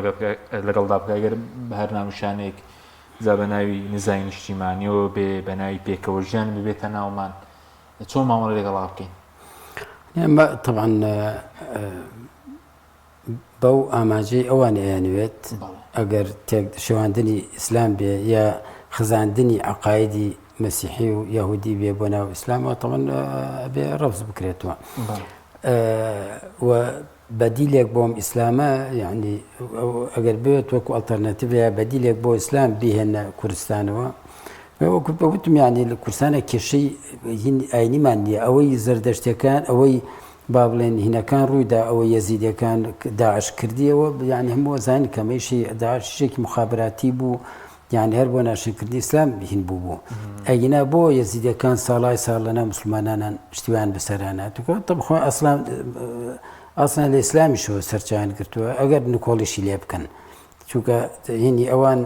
لەگەڵدا بکە گەر بە هەر ناونیشانێک جا بە ناوی نزای نیشتیمانیەوە بێ بە ناوی پێکەوە ژیان ببێتە ناومان چۆن مامەڵە لەگەڵا بکەین؟ طبعا بەو ئامانجەی ئەوان ئەیانوێت ئەگەر تێک شێواندنی ئیسلام بێ یا خزاندنی عقایدی مەسیحی و یهودی بێ بۆ ناو ئیسلامەوە تەوان بێ ڕەفز بکرێتەوە. و بەدیلێک بۆم ئیسلامە یعنی ئەگەر بێت وەکو ئەڵتەرناتیڤ یا بەدیلێک بۆ ئیسلام بیهێنە کوردستانەوە وەکو وتم یعنی لە کوردستانە کێشەی ئاینیمان نییە ئەوەی زەردەشتەکان ئەوەی با بڵێن هینەکان ڕوویدا ئەوە یەزیدەکان داعش کردیەوە یعنی هەموو زانین کەمەیشی داعشێکی مخابراتی بوو یانی هەر بۆ ناشرینکردنی ئیسلام هین بوو بوو ئەگینا بۆ یەزیدەکان ساڵای ساڵ لەناو مسلمانانان شتیوان بەسەرانە توکە تەب خۆ ئەسلام ئەسڵەن لە ئیسلامیشەوە سەرچاویان گرتووە ئەگەر نکۆڵیشی لێ بکەن چونکە هینی ئەوان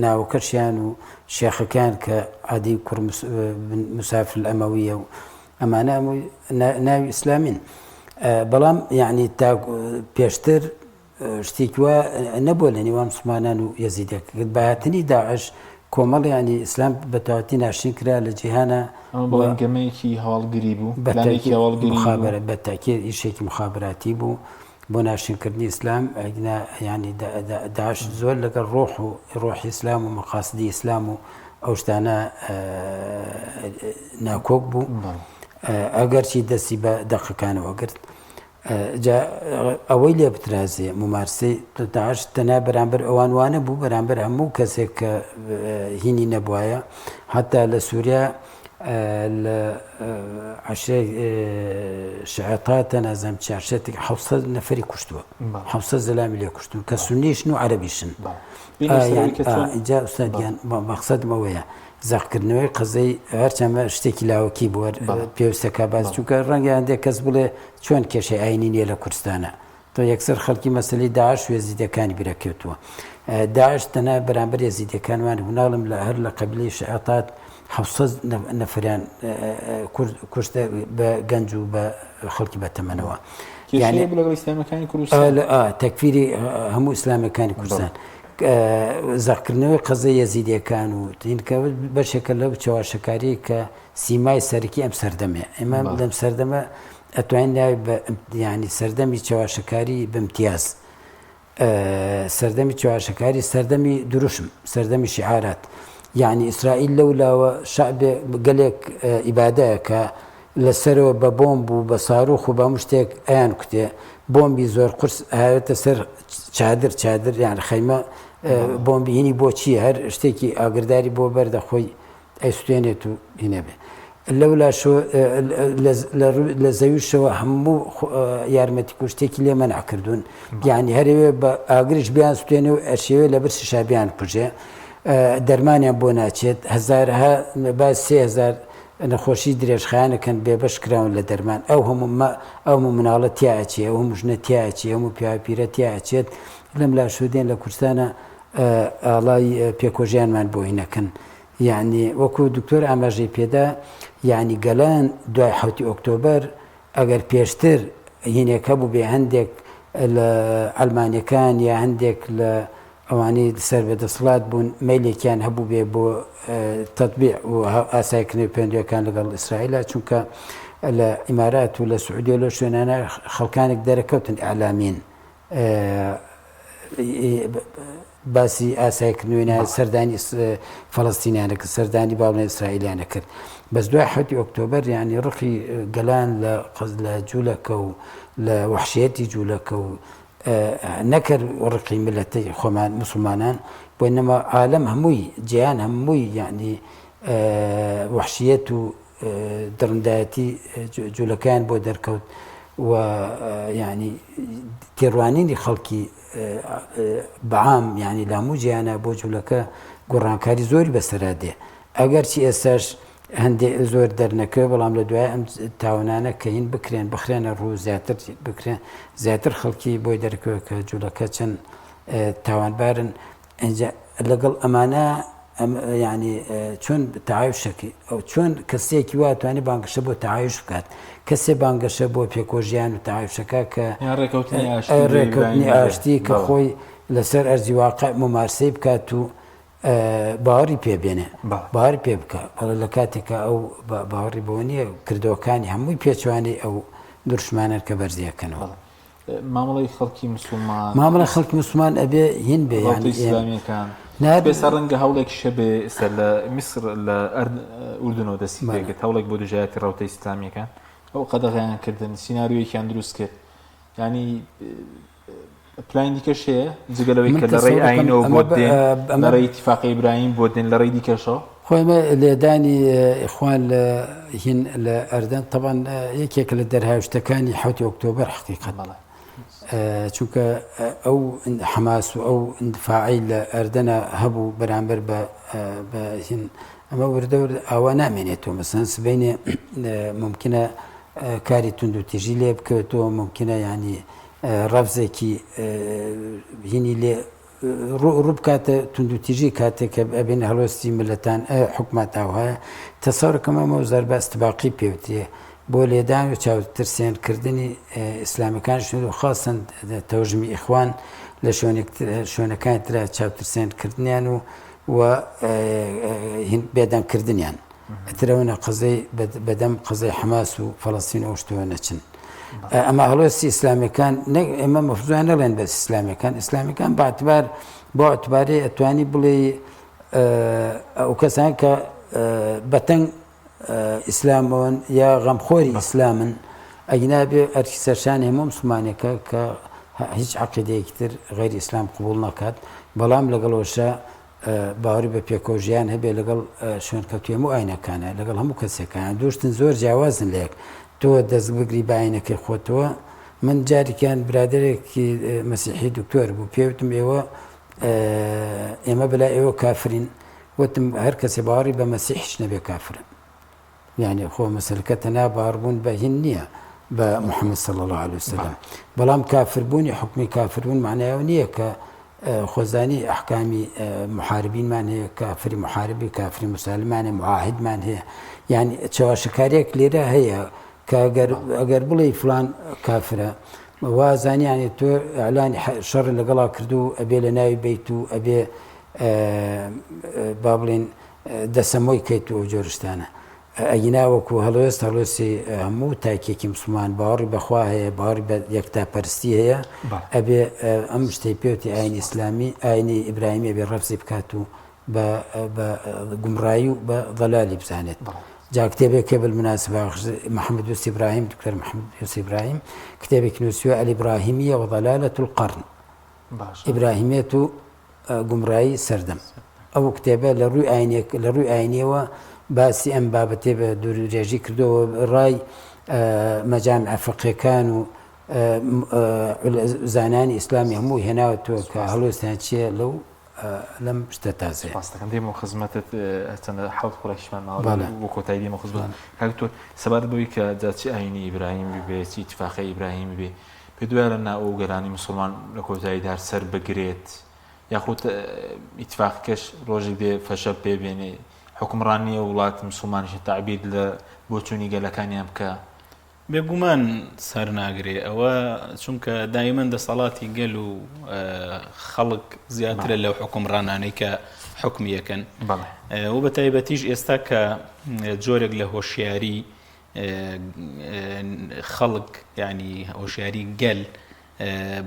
ناوەکەشیان و شێخەکان کە عادی کوڕ مسافر ئەمەویە و ئەمانە ناوی ئیسلامین بەڵام یعنی تا پێشتر شتێکی وا نەبووە لە نێوان موسڵمانان و یەزیدەکە بە هاتنی داعش کۆمەڵ یانی ئیسلام بە تەواوەتی ناشرین کرا لە جیهانا ئەمە بڵێن گەمەیەکی هەواڵگری بوو پلانێکی هەواڵگری بوو مخابرە بە تاکید ئیشێکی مخابراتی بوو بۆ ناشرینکردنی ئیسلام ئەگینا یانی داعش زۆر لەگەڵ ڕۆح و ڕۆحی ئیسلام و مەقاسدی ئیسلام و ئەو شتانە ناکۆک بوو ئەگەرچی دەستی بە دەقەکانەوە گرت جا ئەوەی لێ بترازێ مومارسەی داعش تەنها بەرامبەر ئەوان وانە بوو بەرامبەر هەموو کەسێک کە هینی نەبوایە حتا لە سووریا لە عشرەی شعێتاتە نازانم چی عشرەتێک 700 نەفەری کوشتووە 700 زەلامی لێ کوشتون کە سونیشن و عەرەبیشن جا ئوستاد گیان مەقسەدم ئەوەیە زەقکردنەوەی قەزەی هەرچەندە شتێکی لاوەکی بووە پێویستە کا باس چونکە ڕەنگە هەندێک کەس بڵێ چۆن کێشەی ئاینی نییە لە کوردستانە تۆ یەکسەر خەڵکی مەسلی داعش و یەزیدەکانی بیرەکەوتووە داعش تەنها بەرامبەر یەزیدەکان وان هوناڵم لە هەر لە قەبیلەی شعێتات 700 نەفریان کوشت بە گەنج و بە خەڵکی بەتەمەنەوە یعنی لەگەڵ ئیسلامەکانی کوردستان تەکفیری هەموو ئیسلامەکانی کوردستان زەقکردنەوەی قەزەی یەزیدیەکان و تینکە بەشێکە لەو چەواشەکاریە کە سیمای سەرەکی ئەم سەردەمەیە ئێمە لەم سەردەمە ئەتوانین ناوی بە ینی سەردەمی چەواشەکاری بمتیاز سەردەمی چەواشەکاری سەردەمی دروشم سەردەمی شعارات یعنی ئیسرائیل لەو لاوە شعبێ گەلێک ئیبادەیە کە لە سەرەوە بە بۆمب و بە ساروخ و بە هەموو شتێک ئەیان کوتێ، بۆمبی زۆر قورس ئەهاوێتە سەر چادر، چادر یان خەیمە بۆمبی هینی بۆ چییە هەر شتێکی ئاگرداری بۆ بەردە خۆی ئەیسوتێنێت و هینەبێ. لەولاشەوە لە زەویشەوە هەموو یارمەتی کوشتێکی لێ مەنع کردوون یعنی هەرەوێ بە ئاگریش بیان سوتێنێ و ئەشێوێ لە برسیشا بیان کوژێ دەرمانیان بۆ ناچێت هەزارها با 3000 نەخۆشی درێژخایەنەکەن بێبەش کراون لە دەرمان ئەو هەموو مە ئەو هەموو مناڵە تیا ئەچێ ئەو هەموو ژنە تیا ئەچێ ئەو هەموو پیاوە پیرە تیا ئەچێت لەم لاشەوە دێن لە کوردستانە ئاڵای پێکۆژیانمان بۆ هینەکەن یعنی وەکو دکتۆر ئاماژەی پێدا یعنی گەلان دوای حوتی ئۆکتۆبەر ئەگەر پێشتر هینێک هەبوو بێ هەندێک لە ئەلمانەکان یا هەندێک لە ئەوانەی سەر بە دەسەڵات بوون مەیلێکیان هەبووبێ بۆ تەتبیع و ئاسایکردنەوەی پەیوەندییەکان لەگەڵ ئیسرائیلە چونکە لە ئیمارات و لە سعودیە لەو شوێنانە خەڵکانێک دەرەکەوتن ئیعلامین باسی ئاسایکردنەوەی سەردانی فەڵەستینیانە کرد سەردانی باڵێن ئیسرائیلیانە کرد بەس دوای حوتی ئۆکتۆبەر یعنی ڕقی گەلان لە قەز لە جوولەکە و لە وحشیەتی جوولەکە و نەکرد ڕقی میللەتی خۆمان موسڵمانان بۆ نەما عالەم هەمووی جیهان هەمووی یعنی وحشیەت و دڕندایەتی جوولەکەیان بۆ دەرکەوت و یعنی تێڕوانینی خەڵکی بەعام یعنی لاموو جیانە بۆ جوولەکە گۆڕانکاری زۆری بەسەرا دێ ئەگەرچی ئێستاش هەندێ زۆر دەرنەکەوێ بەڵام لە دوای ئەم تاوانانە کە هین بکرێن بخرێنە ڕوو زیاتر بکرێن زیاتر خەڵکی بۆی دەرکەوێت کە جوولەکە چەند تاوانبارن ئینجا لەگەڵ ئەمانە یعنی چۆن تەعایوشەکەی ئەو چۆن کەسێکی وا توانێت بانگەشە بۆ تەعایوش بکات کەسێ بانگەشە بۆ پێکۆژیان و تەعایوشەکە کە ڕێکەوتنی ئاشتی کە خۆی لەسەر ئەرزی واقع ممارسەی بکات و باوەڕی پێ بێنێ باوەڕی پێ بکە بەڵێ لە کاتێکا ئەو باوەڕی بەوە نییە کردەوەکانی هەمووی پێچوانەی ئەو دروشمانەن کە بەرزی ئەکەنەوە. مامەڵەی خەڵکی مسوڵمان مامەڵەی خەڵکی مسوڵمان ئەبێ هین بێ یانی ئیسلامیەکان ئێستا ڕەنگە هەوڵێکیش هەبێ ئێستا لە میسر لە ئوردنەوە دەستی پێکرد هەوڵێک بۆ دژایەتی ڕەوتە ئیسلامیەکان. ئەو قەدەغەیان کردن سیناریۆیەکیان دروست کرد یانی پلانی دیکەش هەیە جگە لەوەی من کە لە ڕێی تەسەور دەکەم ئاینەوە ئەمە بۆت بە- دێن لە ئەمە ڕێی ئیتیفاقی ئیبراهیم بۆت دێن لە ڕێی دیکەشەوە خۆ ئێمە لێدانی ئیخوان لە هین لە ئەردەن تەبعەن یەکێکە لە دەرهاویشتەکانی حەوتی ئۆکتۆبەر حەقیقەت بەڵێ چونکە ئەو حەماس و ئەو اندفاعەی لە ئەردەنە هەبوو بەرامبەر بە بە هین ئەمە وردە وردە ئاوا نامێنێتەوە مەسەن سبەینێ ممکنە کاری توندوتیژی لێ بکەوێتەوە ممکنە یعنی ڕەفزێکی هینی لێ ڕوو بکاتە توندوتیژی کاتێک کە ئەبین هەڵوێستی ملەتان حکومەت ئاوهایە تەسەورکەم ئەمە و زەربە ئەستباقی پێوترێ بۆ لێدان و چاوترسێن کردنی ئیسلامەکان شوێن و خاصەن تەوژمی ئیخوان لە شوێنەکانی ترا چاوترسێن کردنیان و و بێدەنگ کردنیان. ئیتر ئەوەنە قەزەی بەدەم قەزەی حەماس و فەڵەستین ئەو شتەوە نەچن. ئەمە هەڵوێستی ئیسلامیەکان ئێمە مەفزوان نەڵێن بەس ئیسلامیەکان ئیسلامیەکان بە اعتبار بۆ اعتبارێ ئەتوانی بڵێ ئەو کەسان کە بەتەنگ ئیسلامەوەن یا غەمخۆری ئیسلامن ئەگینا بێ ئەرکی سەرشانی هەموو مسلمانێکە کە هیچ عقیدەیەکی تر غەیری ئیسلام قبوڵ نەکات بەڵام لەگەڵەوەشە باوەری بە پێکەوە ژیان هەبێ لەگەڵ شوێنکەوتوی هەموو ئاینەکانە لەگەڵ هەموو کەسێکان دووشتن زۆر جیاوازن لە یەک تۆ دەست بگری بە ئاینەکەی خۆتەوە من جارێکیان برادێکی مەسیحی دکتۆر بوو پێوتم ئێوە ئێمە بەلای ئێوە کافرین وتم هەر کەسێ باوەڕی بە مەسیحیش نەبێ کافرە یانی خۆ مەسەلەکە تەنها باوەڕبوون بە هین نییە بە محمد صلی اللە علیه وسلم بەڵام کافربوونی حکمی کافربوون معنای ئەوە نییە کە خۆزانی ئەحکامی محاربینمان هەیە کافری محاربی کافری مسالمان هەیە معاهدمان هەیە یعنی چەواشەکاریەک لێرە هەیە کە ئەگەر ئەگەر بڵێ فلان کافرە وازانیانی تۆ ئەلانی شەڕ لەگەڵا کردو ئەبێ لە ناوی بیت و ئەبێ با بڵین دەسەمۆی کەیت و ئەو جۆرە شتانە. ئەگینا وەکو هەڵوێست هەڵوێستی هەموو تاکێکی مسوڵمان باوەڕی بە خوا هەیە، باوەڕی بە یەکتاپەرستی هەیە، ئەبێ ئەم شتەی پێوتی ئاینی ئیسلامی، ئاینی ئیبراهیمی ئەبێ ڕەفزی بکات و بە بە گومڕایی و بە ضەلالی بزانێت. جا کتێبێک هەیە بالمناسبە محەممەد یوسف ئیبراهیم، دکتۆر محەممەد یوسف ئیبراهیم کتێبێکی نووسیوە الإبراهیمیە وضلالة القرن. ئیبراهیمیەت و گومڕایی سەردەم. ئەو کتێبە لە ڕووی ئاینیەک لە ڕووی ئاینیەوە باسی ئەم بابەتەی بە دوور و درێژی کردووە و ڕای مەجامعە فقهیەکان و زانایانی ئیسلامی هەموو هێناوەتەوە کە هەڵوێستیان چییە لەو لەم شتە تازەیە. سپاست دەکەم دێمەوە خزمەتت هەرچەندە حەوت خولەکیشمان ماوە بۆ کۆتایی دێمەوە خزمەت کاک دکتۆر سەبارەت بەوەی کە جا چ ئاینی ئیبراهیمی بێ چ ئیتفاقی ئیبراهیمی بێ پێت وایە لە ناو ئەو گەلانی موسڵمان لە کۆتاییدا هەر سەر بگرێت یاخود ئیتفاقەکەش ڕۆژێک دێ فەشەل پێ بێنێ حوکمڕانی ئەو وڵات مسوڵمانیشە تەعبیر لە بۆچوونی گەلەکانیان بکا؟ بێگومان سەر ناگرێ ئەوە چونکە دایمەن دەسەڵاتی گەل و خەڵک زیاترە لەو حکومڕانانەی کە حکمیەکەن و بە تایبەتیش ئێستا کە جۆرێک لە هۆشیاری خەڵک یانی هۆشیاری گەل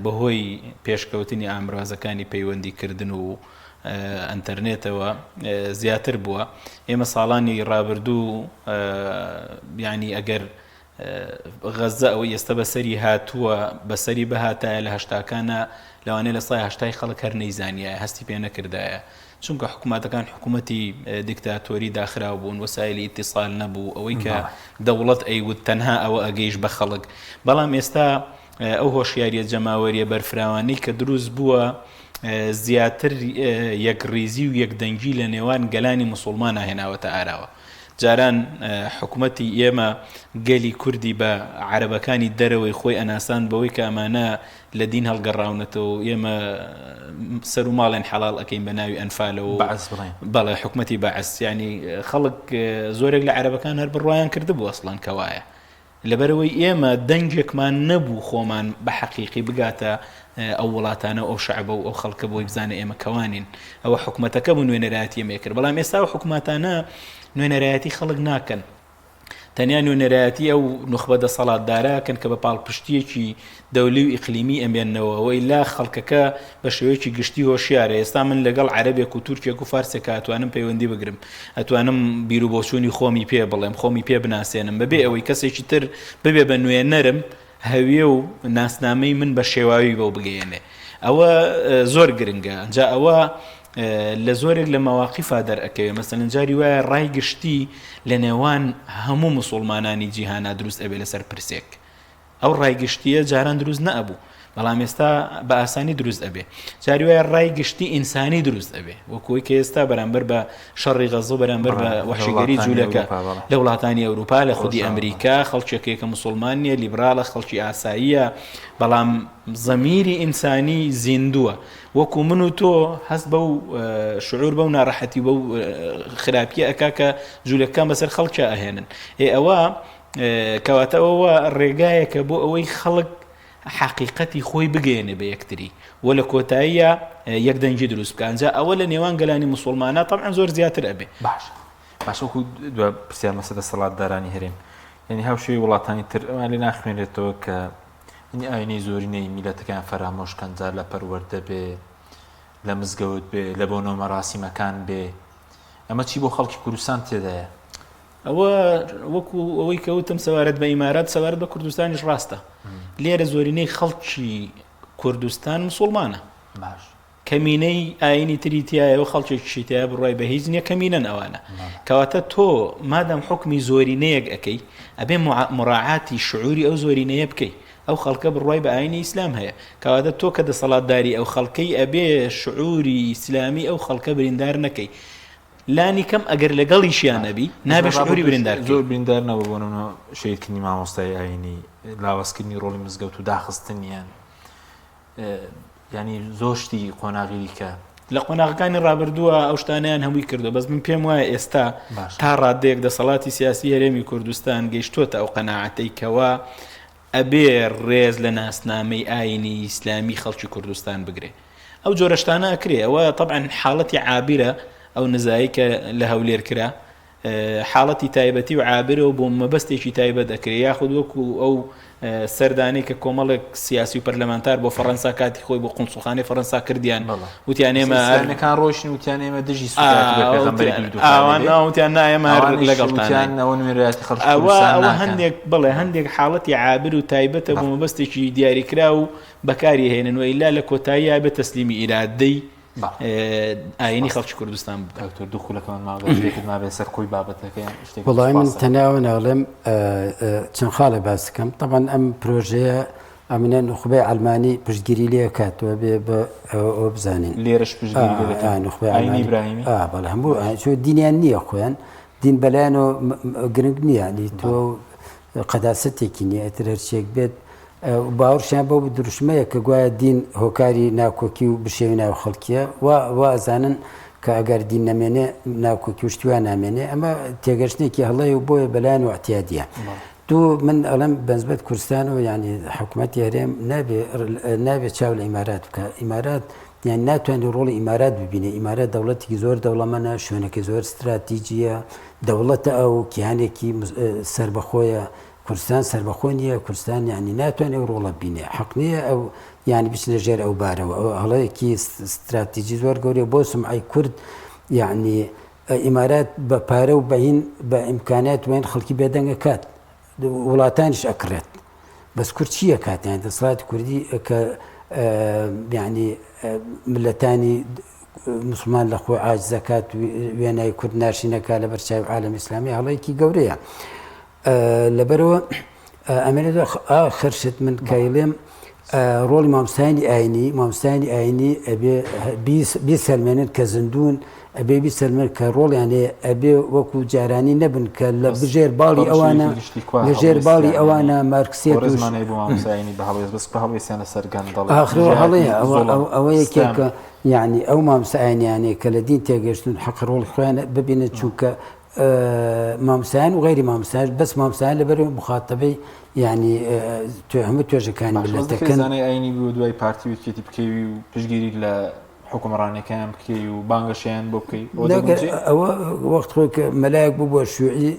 بەهۆی پێشکەوتنی ئامرازەکانی پەیوەندیکردن و ئەتەرنێتەوە زیاتر بووە ئێمە ساڵانی ڕابردوو ینی ئەگەر غەزە ئەوەی ئێستا بەسەری هاتووە بەسەری بەهاتایە لە هەشتاکانە لەوانەیە لە سای هەشتای خەڵک هەر نەیزانایە هەستی پێ نەکردایە چونکە حکومەتەکان حکومەتی دیکتاتۆری داخراو بوون، وەسایلی ئیتیسال نەبوو، ئەوەی کە دەوڵەت ئەیوت تەنها ئەوە ئەگەیشت بە خەڵک. بەڵام ئێستا ئەو هۆشیاریە جەماوەریە بەرفراوانەی کە دروست بووە زیاتر یەکڕیزی و یەکدەنگی لە نێوان گەلانی موسوڵمانا هێناوەتە ئاراوە. جاران حکومەتی ئێمە گەلی کوردی بە عەرەبەکانی دەرەوەی خۆی ئەناساند بەوەی کە ئەمانە لە دین هەڵگەڕاونەتەوە و ئێمە سەر و ماڵێن حەڵاڵ ئەکەین بە ناوی ئەنفالەوە و بەعس بڵێن. بەڵێ حکومەتی بەعس یانی خەڵک زۆرێک لە عەرەبەکان هەر بڕوایان کردبوو ئەسڵەن کە وایە لەبەرئەوەی ئێمە دەنگێکمان نەبوو خۆمان بە حەقیقی بگاتە ئەو وڵاتانە و ئەو شەعبە و ئەو خەڵکە بۆی بزانێ ئێمە کەوانین ئەوە حکومەتەکە بوو نوێنەرایەتی ئێمەی کرد بەڵام ئێستا ئەو حکومەتانە نوێنەرایەتی خەڵک ناکەن. تەنیا نوێنەرایەتی ئەو نوخبە دەسەڵاتدارە ئەکەن کە بە پاڵپشتییەکی دەولی و ئیقلیمی ئەمێننەوە و ئیلا خەڵکەکە بە شێوەیەکی گشتی هۆشیارە. ئێستا من لەگەڵ عەرەبێک و تورکێک و فارسێکا ئەتوانم پەیوەندی بگرم، ئەتوانم بیروبۆچوونی خۆمی پێ بڵێم، خۆمی پێ بناسێنم بەبێ ئەوەی کەسێکی تر ببێ بە نوێنەرم هەویە و ناسنامەی من بە شێواوی بەو بگەیەنێ. ئەوە زۆر گرنگە. جا ئەوە لە زۆرێک لە مەواقیفا دەرئەکەوێ مەسەلەن جاری وایە ڕای گشتی لە نێوان هەموو مسوڵمانانی جیهانا دروست ئەبێ لەسەر پرسێک ئەو ڕای گشتیە جاران دروست نەئەبوو بەڵام ئێستا بە ئاسانی دروست ئەبێ جاری وایە ڕای گشتی ئینسانی دروست ئەبێ وەکوی کە ئێستا بەرامبەر بە شەڕی غەزە و بەرامبەر بە وەحشیگەری جوولەکە لە وڵاتانی ئەوروپا لە خودی ئەمریکا خەڵکێکێکە مسلمان نییە لیبراڵە خەڵکی ئاساییە بەڵام زەمیری ئینسانی زیندووە وەکو من و تۆ هەست بەو شعور بەو ناڕەحەتی بەو خراپیە ئەکا کە جوولەکان بەسەر خەڵکیا ئەهێنن ئێ ئەوە کەواتە ئەوە ڕێگایەکە بۆ ئەوەی خەڵک حەقیقەتی خۆی بگەیەنێ بە یەکتری و لە کۆتاییە یەک دەنگی دروست بکە ئەنجا ئەوە لە نێوان گەلانی مسلمانە طبعا زۆر زیاتر ئەبێ باش باش وەکو دو پرسیار مەسە دەسەڵاتدارانی هەرێم یعنی هاوشێوەی وڵاتانی تر ئەوان لێ ناخوێنرێتەوە کە یانی ئاینەی زۆرینەی میلەتەکەیان فەرامۆش کەن جا لە پەروەردە بێ لە مزگەوت بێ لە بۆنە و مەراسیمەکان بێ ئەمە چی بۆ خەڵکی کوردستان تێدایە؟ ئەوە وەکو ئەوەی کە وتم سەبارەت بە ئیمارات سەبارەت بە کوردستانیش ڕاستە لێرە زۆرینەی خەڵکی کوردستان مسوڵمانە باش کەمینەی ئاینی تری تیایە و خەڵکێکیشی تیایە بڕوای بە هیچ نییە کەمینەن ئەوانە کەواتە تۆ مادام حوکمی زۆرینەیەک ئەکەی ئەبێ مراعاتی شعوری ئەو زۆرینەیە بکەی ئەو خەڵکە بڕوای بە ئاینی ئیسلام هەیە کەواتە تۆ کە دەسەڵاتداری ئەو خەڵکەی ئەبێ شعوری ئیسلامی ئەو خەڵکە بریندار نەکەی لانی کەم ئەگەر لەگەڵیشیان نەبی نابێ شعوری بریندار زۆر بریندار نەبوو بۆ نمونە شەهیدکردنی مامۆستای ئاینی لاوازکردنی ڕۆڵی مزگەوت و داخستنیان یانی زۆر شتی قۆناغی دیکە. لە قۆناغەکانی ڕابردووە ئەو شتانەیان هەمووی کردووە بەس من پێم وایە ئێستا تا ڕادەیەک دەسەڵاتی سیاسی هەرێمی کوردستان گەیشتۆتە ئەو قەناعەتەی کەوا ئەبێ ڕێز لە ناسنامەی ئاینی ئیسلامی خەڵکی کوردستان بگرێ ئەو جۆرە شتانە ئەکرێ ئەوە طبعا حاڵەتی عابرە ئەو نزایی کە لە هەولێر کرا حاڵەتی تایبەتی و عابرە و بۆ مەبەستێکی تایبەت ئەکرێ یاخود وەکو ئەو سەردانەی کە کۆمەڵێک سیاسی و پەرلەمانتار بۆ فەڕەنسا کاتی خۆی بۆ قونسوڵخانەی فەڕەنسا کردیان وتیان ئێمە ئیسلامیەکان ڕۆیشتن وتیان ئێمە دژی سوکایەتی بە پێغەمبەری دوو ئەوان وتیان نا ئێمە هەر ئەوانیش لەگەڵتانین وتیان ئەوە نوێنەرایەتی خەڵکی ئەوە کوردستان ئەوە ناکەن. هەندێک بڵێ هەندێک حاڵەتی عابر و تایبەتە بۆ مەبەستێکی دیاریکراو بەکاری هێنن و ئیلا لە کۆتاییا بێ تەسلیمی ئیرادەی ئاینی خەڵکی کوردستان ببن. دکتۆر دوو خولەکەمان ماوە گەر شتێکت مابێت سەر کۆی بابەتەکە یان شتێکت وەڵی من سوپاس. تەنیا ئەوە ناڵێم چەند خاڵێ باس بکەم تەبعەن ئەم پرۆژەیە ئەمنە نوخبەی عەلمانی پشتگیری لێ کات و بێ بە ئەوە بزانین لێرەش پشتگیری لێ دەکەن نوخبەی ئاینی عەلمانی ئیبراهیمی ئا بەڵێ هەموو چۆ دینیان نییە خۆیان دین بەلایانەوە گرنگ نییە ینی تۆ قەداسەتێکی نییە ئیتر هەرچیەک بێت باوەڕشیان بەو دروشمەیە کە گوایە دین هۆکاری ناکۆکی و بشێوی ناو خەڵکیە وا وا ئەزانن کە ئەگەر دین نەمێنێ ناکۆکی و شتی وا نامێنێ ئەمە تێگەشتنێکی هەڵەیە و بۆیە بەلایەن و اعتیادیە دوو من ئەڵێم بەنسبەت کوردستان و یعنی حکوومەتی هەرێم نابێ نابێ چاو لە ئیمارات بکە ئیمارات یان ناتوانێت ڕۆڵی ئیمارات ببینێ ئیمارات دەوڵەتێکی زۆر دەوڵەمەنە شوێنەکەی زۆر ستراتیجیە دەوڵەتە ئەو کیانێکی سەربەخۆیە کوردستان سەربەخۆ نییە کوردستان یعنی ناتوانێت ئەو ڕۆڵە بینێ حەق نییە ئەو یعنی بچنە ژێر ئەو بارەوە ئەو هەڵەیەکی ستراتیجی زۆر گەورەیە بۆ سمعەی کورد یعنی ئیمارات بە پارە و بەهین بە ئیمکانات وین خەڵکی بێدەنگە کات وڵاتانیش ئەکڕێت بەس کورد چی ئەکات یان دەسەڵاتی کوردی کە یعنی ملەتانی مسلمان لە خۆی عاجز دەکات وێنای کورد ناشینەکە لە بەرچاوی عالم ئیسلامی هەڵەیەکی گەورەیە لەبەرەوە ئەمێنێت ئاخر شت من کایڵێم ڕۆڵی مامۆستایانی ئاینی مامۆستایانی ئاینی ئەبێ بیسەلمێنن کە زیندوون ئەبێ بیسەلمێن کە ڕۆڵیان هەیە ئەبێ وەکو جارانی نەبن کە لە بژێر باڵی ئەوانە لە ژێر باڵی ئەوانە مارکسیەت و ڕێزمانەی بۆ مامۆستایانی بە هەڵوێست بەس بە هەڵوێستیان لەسەر گەندەڵی ئاخر هەڵەیە ئەوە یەکێکە یعنی ئەو مامۆستا ئاینیانەی کە لە دین تێگەشتون حەق ڕۆڵی خۆیان ببینن چونکە مامۆستایان و غەیری مامۆستایان بەس مامۆستایان لەبەر مخاتەبەی یعنی هەموو توێژەکانی مللەتەکەن زانای ئاینی بوو دوای پارتی و یەکێتی بکەوی و پشتگیری لە. حوکمڕانیەکەیان بکەی و بانگەشەیان بۆ بکەی؟ ئەوە وەخت خۆی کە مەلایەک بوو بۆ شوعی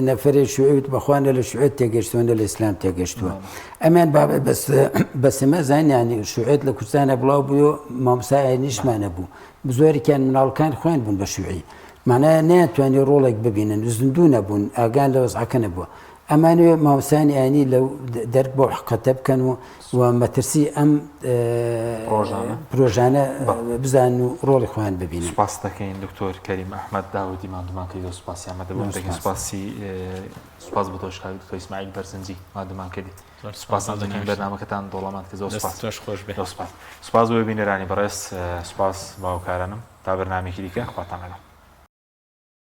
نەفرێ شوعی وت بەخوا نە لە شوعێت تێگەشتووە نە لە ئیسلام تێگەشتووە ئەمیان بەس بەسمە زانیانی شوعێت لە کوردستانە بڵاو بوو مامۆستای ئاینیشمانە بوو زۆرێکیان مناڵکان خوێن بوون بە شوعی مانایە نەیانتوانی ڕۆڵێک ببینن زیندوو نەبوون ئاگان لە وەزعەکە نەبووە ئەمانەوێ مامۆستایانی ئاینی لەو دەرک بەو حقیقەتە بکەن و و مەترسی ئەم پرۆژانە بزانن و ڕۆڵی خۆیان ببینن. سوپاست دەکەین دکتۆر کەریم ئەحمەد داودی ماندوومان کردی زۆر سوپاسی ئامادەبوونت دەکەین سوپاسی سوپاس بۆ تۆش کاک دکتۆر ئیسماعیل بەرزنجی ماندوومان کردی سوپاستان دەکەین بەرنامەکەتان دەوڵەمەند کرد زۆر سوپاس خۆش بێ زۆر سوپاس سوپاس بۆ بینەرانی بەڕێز سوپاس باوکارانم تا بەرنامەیەکی دیکە خواتان لەگەڵ.